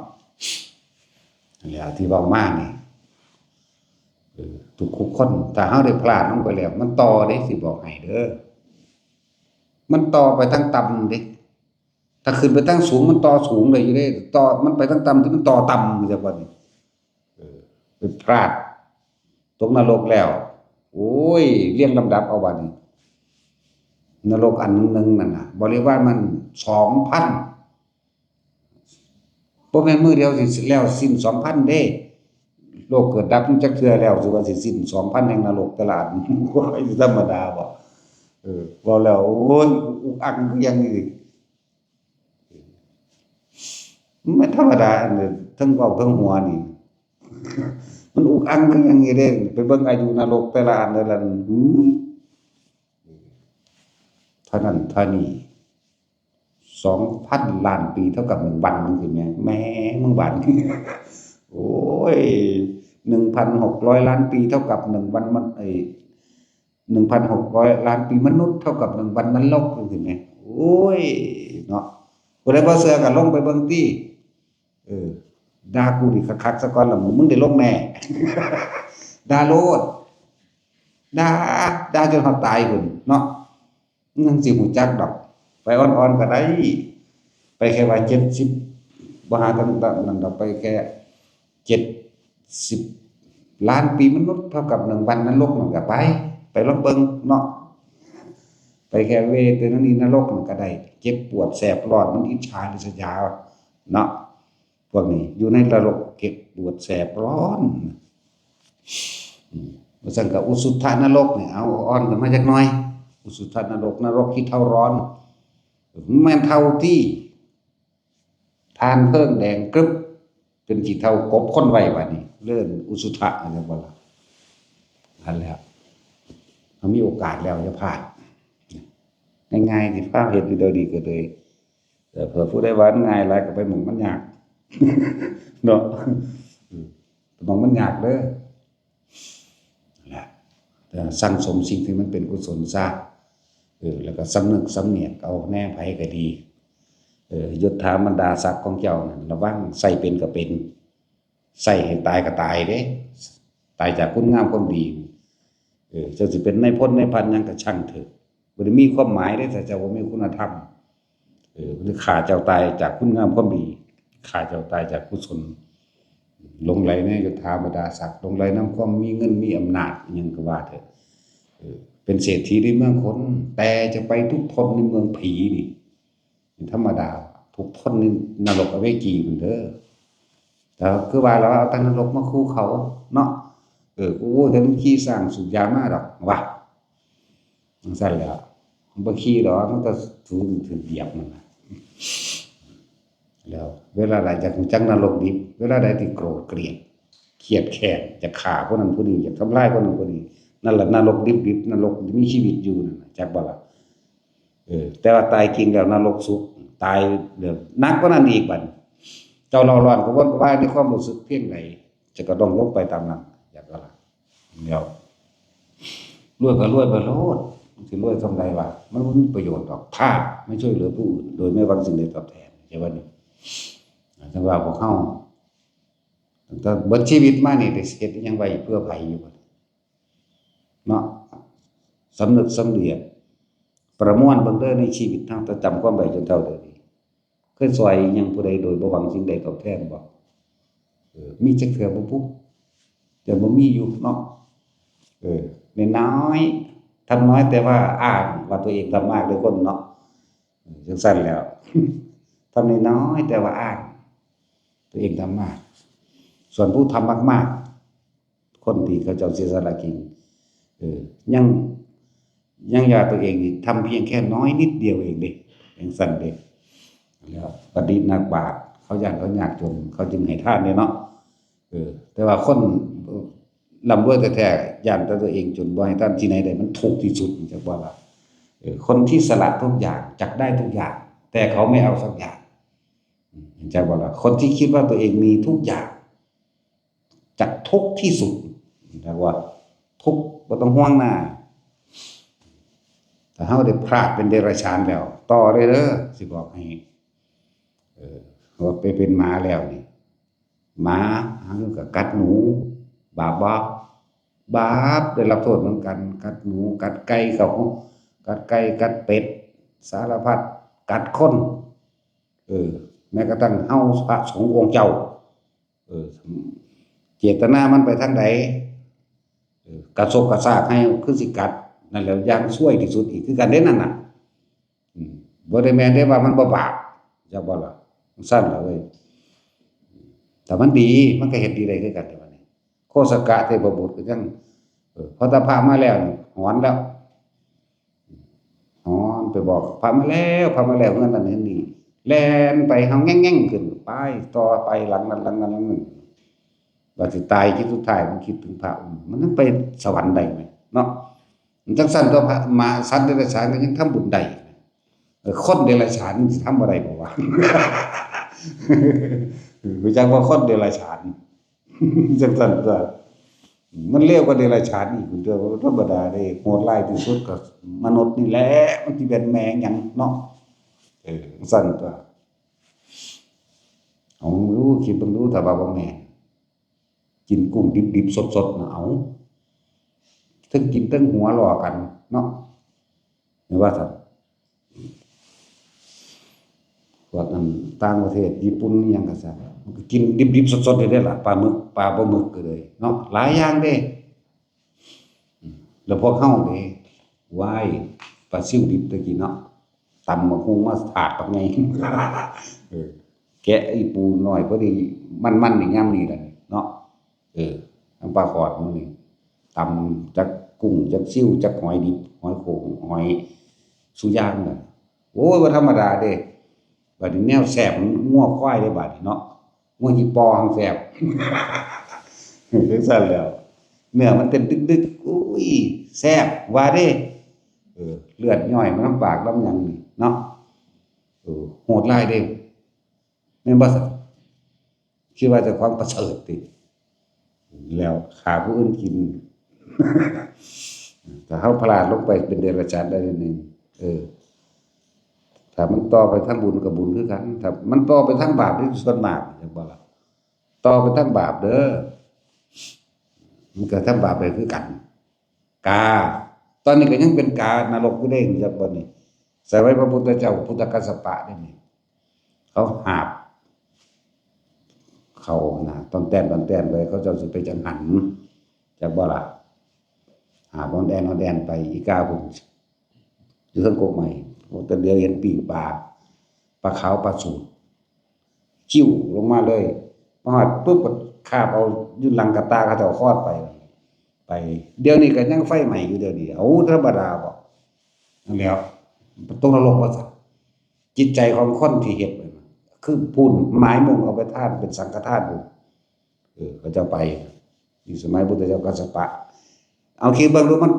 นั่นแหละที่เว้ามานี่ เออ ทุกๆคน ถ้าเฮาได้พลาดลงไปแล้ว มันต่อเด้ สิบอกให้เด้อ มันต่อไปทางต่ำเด้ ถ้าขึ้นไปทางสูง มันต่อสูงได้อยู่เด้ ต่อ มันไปทางต่ำ ที่มันต่อต่ำ จั่งว่านี่ เออ ไปพลาด ตกนรกแล้ว โอ้ย เรียงลำดับเอาบัดนี้ นรกอันหนึ่งๆนั่นน่ะ บริวารมันสองพัน บ่แม่นมื้อเดียวสิแล้วสิ้นสองพันเด้ โลกเกิดดับมันจักเทื่อแล้ว สิว่าสิสิ้นสองพันแห่งนรกแต่ละอัน โอ้ย ธรรมดาบ่ เออ เว้าแล้ว โอ้ย อุกอักคือหยังนี่ มันธรรมดา อันนี้ทั้งเว้าทั้งหัวนี่ มันอุกอักคือหยังนี่เด้ ไปเบิ่งอายุนรกแต่ละอันแต่ละอัน หือ เท่านั้นเท่านี้ สองพันล้านปีเท่ากับหนึ่งวัน จั่งซี้แหม แหม มึงบาด โอ้ย หนึ่งพันหกร้อยล้านปีเท่ากับหนึ่งวัน มัน ไอ้ หนึ่งพันหกร้อยล้านปีมนุษย์เท่ากับหนึ่งวันนรก จั่งซี้แหม โอ้ย เนาะ ผู้ใดบ่เชื่อก็ลองไปเบิ่งติ เออ ด่ากูนี่คักๆซะก่อนล่ะ มึงได้ลงแน่ ด่าโลด ด่า ด่าจนฮอดตายพุ้นเนาะ มึงจั่งสิรู้จักดอก ไปอ่อนๆก็ได้ ไปแค่ว่าเจ็ดสิบ บ่หาทางนั้นดอก ไปแค่เจ็ดสิบล้านปีมนุษย์เท่ากับหนึ่งวันนรกนั่นก็ไป ไปลองเบิ่งเนาะ ไปแค่เวทนานีนรกนั่นก็ได้ เจ็บปวดแสบร้อน มันอิจฉาริษยาเนาะ พวกนี้อยู่ในนรกเจ็บปวดแสบร้อน อืม ว่าซั่นก็อุชุฏฐนรกนี่ เอาอ่อนขึ้นมาจักหน่อย อุชุฏฐนรก นรกขี้เถ้าร้อน แม่นเถ้าที่ ถ่านเพลิงแดงกรึบ เป็นขี้เถ้ากบคนไว้บัดนี้ เอิ้นอุชุฏฐะ จั่งบ่ล่ะ นั่นแหละ เฮามีโอกาสแล้วอย่าพลาด ง่ายๆ สิพาเฮ็ดอยู่เดี๋ยวนี้ก็เลย แต่เผื่อผู้ใดว่ามันง่ายหลายก็ไปหม่องมันยาก เนาะ อืม หม่องมันยากเด้อ นั่นแหละ แต่สั่งสมสิ่งที่มันเป็นกุศลซะ เออ แล้วก็สำนึกสำเนียกเอาแน่ ไผก็ดี เออ ยศถาบรรดาศักดิ์ของเจ้านั่น ระวัง ใส่เป็นก็เป็น ใส่ให้ตายก็ตายเด้ ตายจากคุณงามความดี เออ เจ้าสิเป็นนายพลนายพันหยังก็ช่างเถอะ บ่ได้มีความหมายเด้ ถ้าเจ้าบ่มีคุณธรรม เออ มันฆ่าเจ้าตายจากคุณงามความดี ฆ่าเจ้าตายจากกุศล หลงไหลในยศถาบรรดาศักดิ์ หลงไหลนำความมีเงินมีอำนาจ อิหยังก็ว่าเถอะ เออ เป็นเศรษฐีในเมืองคน แต่จะไปทุกข์ทนในเมืองผีนี่ ธรรมดา ทุกข์ทนในนรกอเวจีพุ้นเด้อ แต่คือว่าเราเอาแต่นรกมาคู่เขาเนาะ เออ โอ้ แต่มันขี่ช้างสูบยามาดอก ว่าจั่งซั้นแหล้ว มันบ่ขี่ดอก มันก็สูงถืกเหยียบนั่นน่ะ แล้วเวลาใดอยากรู้จักนรกดิบ เวลาใดที่โกรธเกลียด เครียดแค้น จะฆ่าคนนั้นคนนี้ อยากทำลายคนนั้นคนนี้ นั่นแหละนรกดิบๆ นรกที่มีชีวิตอยู่นั่นน่ะ จักบ่ล่ะ เออ แต่ว่าตายจริงแล้วนรกสุคติ ตายแบบหนักกว่านั้นอีกบัดนี้ เจ้าเล่าร้อนกระวนกระวายในความรู้สึกเพียงใด จะกระด้างลงไปตามนั้น อยากบ่ล่ะ แล้ว รวยก็รวยไปโลด มันสิรวยส่ำใดวะ มันบ่มีประโยชน์ดอก ถ้าไม่ช่วยเหลือผู้อื่น โดยไม่หวังสิ่งใดตอบแทน ใช่บ่นี่ จั่งว่าพวกเฮา ตั้งแต่เบิดชีวิตมานี่ได้เฮ็ดอิหยังไว้เพื่อไผอยู่บ่ เนาะ สำนึกสำเนียก ประมวลเบิ่งเด้อในชีวิต ตั้งแต่จำความได้จนเฒ่าเดี๋ยวนี้ เคยซ่อยอิหยังผู้ใดโดยบ่หวังสิ่งใดตอบแทนบ่ เออ มีจักเทื่อบ่ปุ๊บ แต่บ่มีอยู่เนาะ เออ น้อยๆ ทำน้อยแต่ว่าอ้างว่าตัวเองทำมากเด้อคนเนาะ เออ จั่งซั้นแหล้ว ทำน้อยๆ แต่ว่าอ้าง ตัวเองทำมาก ส่วนผู้ทำมากๆ คนที่เขาเจ้าเสียสละกิน เออ ยัง ยังว่าตัวเองนี่ทำเพียงแค่น้อยนิดเดียวเองเด้ จั่งซั้นเด้ แล้วบัดนี้นักบาป เขาย้านเขายากจน เขาจึงให้ทานเด้เนาะ เออ แต่ว่าคน เอ่อ ร่ำรวยแท้ๆ ย้านแต่ตัวเองจน บ่ให้ทานที่ไหนได้ มันทุกข์ที่สุด จักว่าล่ะ เออ คนที่สละทุกอย่าง จักได้ทุกอย่าง แต่เขาไม่เอาสักอย่าง อืม จักว่าล่ะ คนที่คิดว่าตัวเองมีทุกอย่าง จักทุกข์ที่สุด จักว่าทุกข์บ่ต้องห่วงหน้า ถ้าเฮาได้พลาดเป็นเดรัจฉานแล้ว ต่อเลยเด้อ สิบอกให้ เออ ว่าไปเป็นหมาแล้วนี่ หมาหาก็กัดหนู บาปบ่ บาป ได้รับโทษเหมือนกัน กัดหนู กัดไก่เขา กัดไก่ กัดเป็ด สารพัด กัดคน เออ แม้กระทั่งเฮาพระสงฆ์องค์เจ้า เออ เจตนามันไปทางใด เออ กระซกกระซากให้คือสิกัด นั่นแหละอย่างซวยที่สุดอีกคือกันเด้นั่นน่ะ อืม บ่ได้แม่นได้ว่ามันบ่บาป จักบ่ล่ะ จั่งซั้นล่ะเว้ย ถ้ามันดี มันก็เฮ็ดดีได้คือกันเด้บัดนี้ โคสกะเทพบุตรก็ยัง เออ พอแต่พระมาแล้วนี่ หอนแล้ว หอนไปบอก พระมาแล้ว พระมาแล้ว เฮือนนั่นเฮือนนี่ แล่นไปเฮาแง่งๆ ขึ้น ไป ต่อไปหลังนั้น หลังนั้น หลังนั้น ว่าสิตายคิดสุดท้ายมันคิดถึงพระองค์ มันยังไปสวรรค์ได้ไหมเนาะ มันจั่งซั้นตัวพระ หมาสัตว์เดรัจฉานก็ยังทำบุญได้ เออ คนเดรัจฉานมันสิทำบ่ได้บ่วะ รู้จักว่าคนเดรัจฉาน จั่งซั้นตัว มันเลวกว่าเดรัจฉานอีก มันตัวธรรมดาเด้ โหดร้ายที่สุดก็มนุษย์นี่แหละ มันสิเป็นแม่หยังเนาะ เออ จั่งซั้นตัว เอาดู คิดเบิ่งดู ถ้าว่าบ่แม่น กินกุ้งดิบๆ สดๆ น่ะ เอา เทิงกินเทิงหัวล้อกันเนาะ แม่นว่าซั่น พวกอันต่างประเทศ ญี่ปุ่นอิหยังก็ซ่า มันก็กินดิบๆ สดๆ ได้เด้ล่ะ ปลาหมึก ปลาบ่หมึกก็เลยเนาะ หลายอย่างเด้ อืม แล้วพวกเฮาเด้ ว้าย ปลาซิวดิบตะกี้เนาะ ตำบักหุ่งมาถาดบักใหญ่ เออ แกะอีปูน้อยพอดี มันๆ นี่ยามนี้ล่ะเนาะ เออ น้ำปลาขอดมื้อนี้ ตำจักกุ้ง จักซิว จักหอยดิบ หอยโขง หอยสุย่างน่ะ โอ้ย บ่ธรรมดาเด้ บัดนี้แนวแซ่บมันงัวควายเด้บัดนี้เนาะ งัวยี่ปอหั้นแซ่บ จั่งซั้นแหล้ว เนื้อมันเต้นดึกๆ อุ้ย แซ่บว่าเด้ เออ เลือดย้อยมานำปากลำหยังนี่เนาะ เออ โหดร้ายเด้ แม่นบ่ซั่น คิดว่าเจ้าของประเสริฐติ แล้วฆ่าผู้อื่นกิน ถ้าเฮาพลาดลงไปเป็นเดรัจฉานได้นิดนึง เออ ถ้ามันต่อไปทางบุญก็บุญคือกัน ถ้ามันต่อไปทางบาปนี่ส่วนมาก จั่งบ่ล่ะ ต่อไปทางบาปเด้อ มันก็ทางบาปไปคือกัน กา ตอนนี้ก็ยังเป็นกานรกอยู่เด้ จักบ่นี่ สมัยพระพุทธเจ้า พุทธกัสสปะเด้นี่ เขาหาบ เขานะ ตอนแต้นตอนแต้นเลย เขาเจ้าสิไปจังหัน จักบ่ล่ะ หาบออนแดนออนแดนไป อีกาพุ่น อยู่เทิงกกไม้ แต่เดียวเห็นปิ้งปลา ปลาขาวปลาสูด คิ้วลงมาเลย มาฮอดปุ๊บก็คาบเอาอยู่หลังกระตาเขาเจ้าคอดไป ไป เดี๋ยวนี้ก็ยังไฟไหม้อยู่เดี๋ยวนี้ เอาธรรมดาบ่ นั่นแหล้ว ตกนรกว่าซั่น จิตใจของคนที่เฮ็ดนั่นน่ะ คือพู้นหมายมุ่งเอาไปทานเป็นสังฆทานอยู่ เออ เขาเจ้าไป อยู่สมัยพุทธเจ้ากัสสปะ เอาคิดเบิ่งดู มัน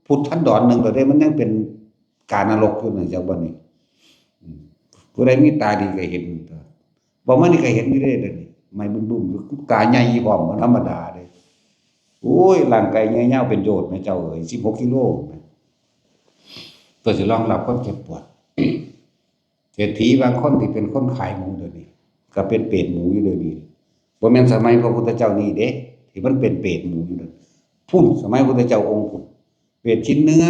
พุทธันดรหนึ่งแล้วเด้ มันยังเป็นกานรกอยู่นั่น จักบ่นี่ อืม ผู้ใดมีตาดีก็เห็น บ่มานี่ก็เห็นอยู่เด้ เดี๋ยวนี้ ไหม้บึ้มๆอยู่ กาใหญ่พร้อม บ่ธรรมดาเด้ โอ้ย ร่างกายใหญ่ยาวเป็นโยชน์แม่เจ้าเอ๋ย สิบหกกิโลแม่ เพื่อสิรองรับความเจ็บปวด เศรษฐีบางคนที่เป็นคนขายหมูเดี๋ยวนี้ ก็เป็นเปรตหมูอยู่เดี๋ยวนี้ บ่แม่นสมัยพระพุทธเจ้านี่เด้ ที่มันเป็นเปรตหมูอยู่เดี๋ยวนี้ พุ้น สมัยพุทธเจ้าองค์พุ้น เปรตชิ้นเนื้อ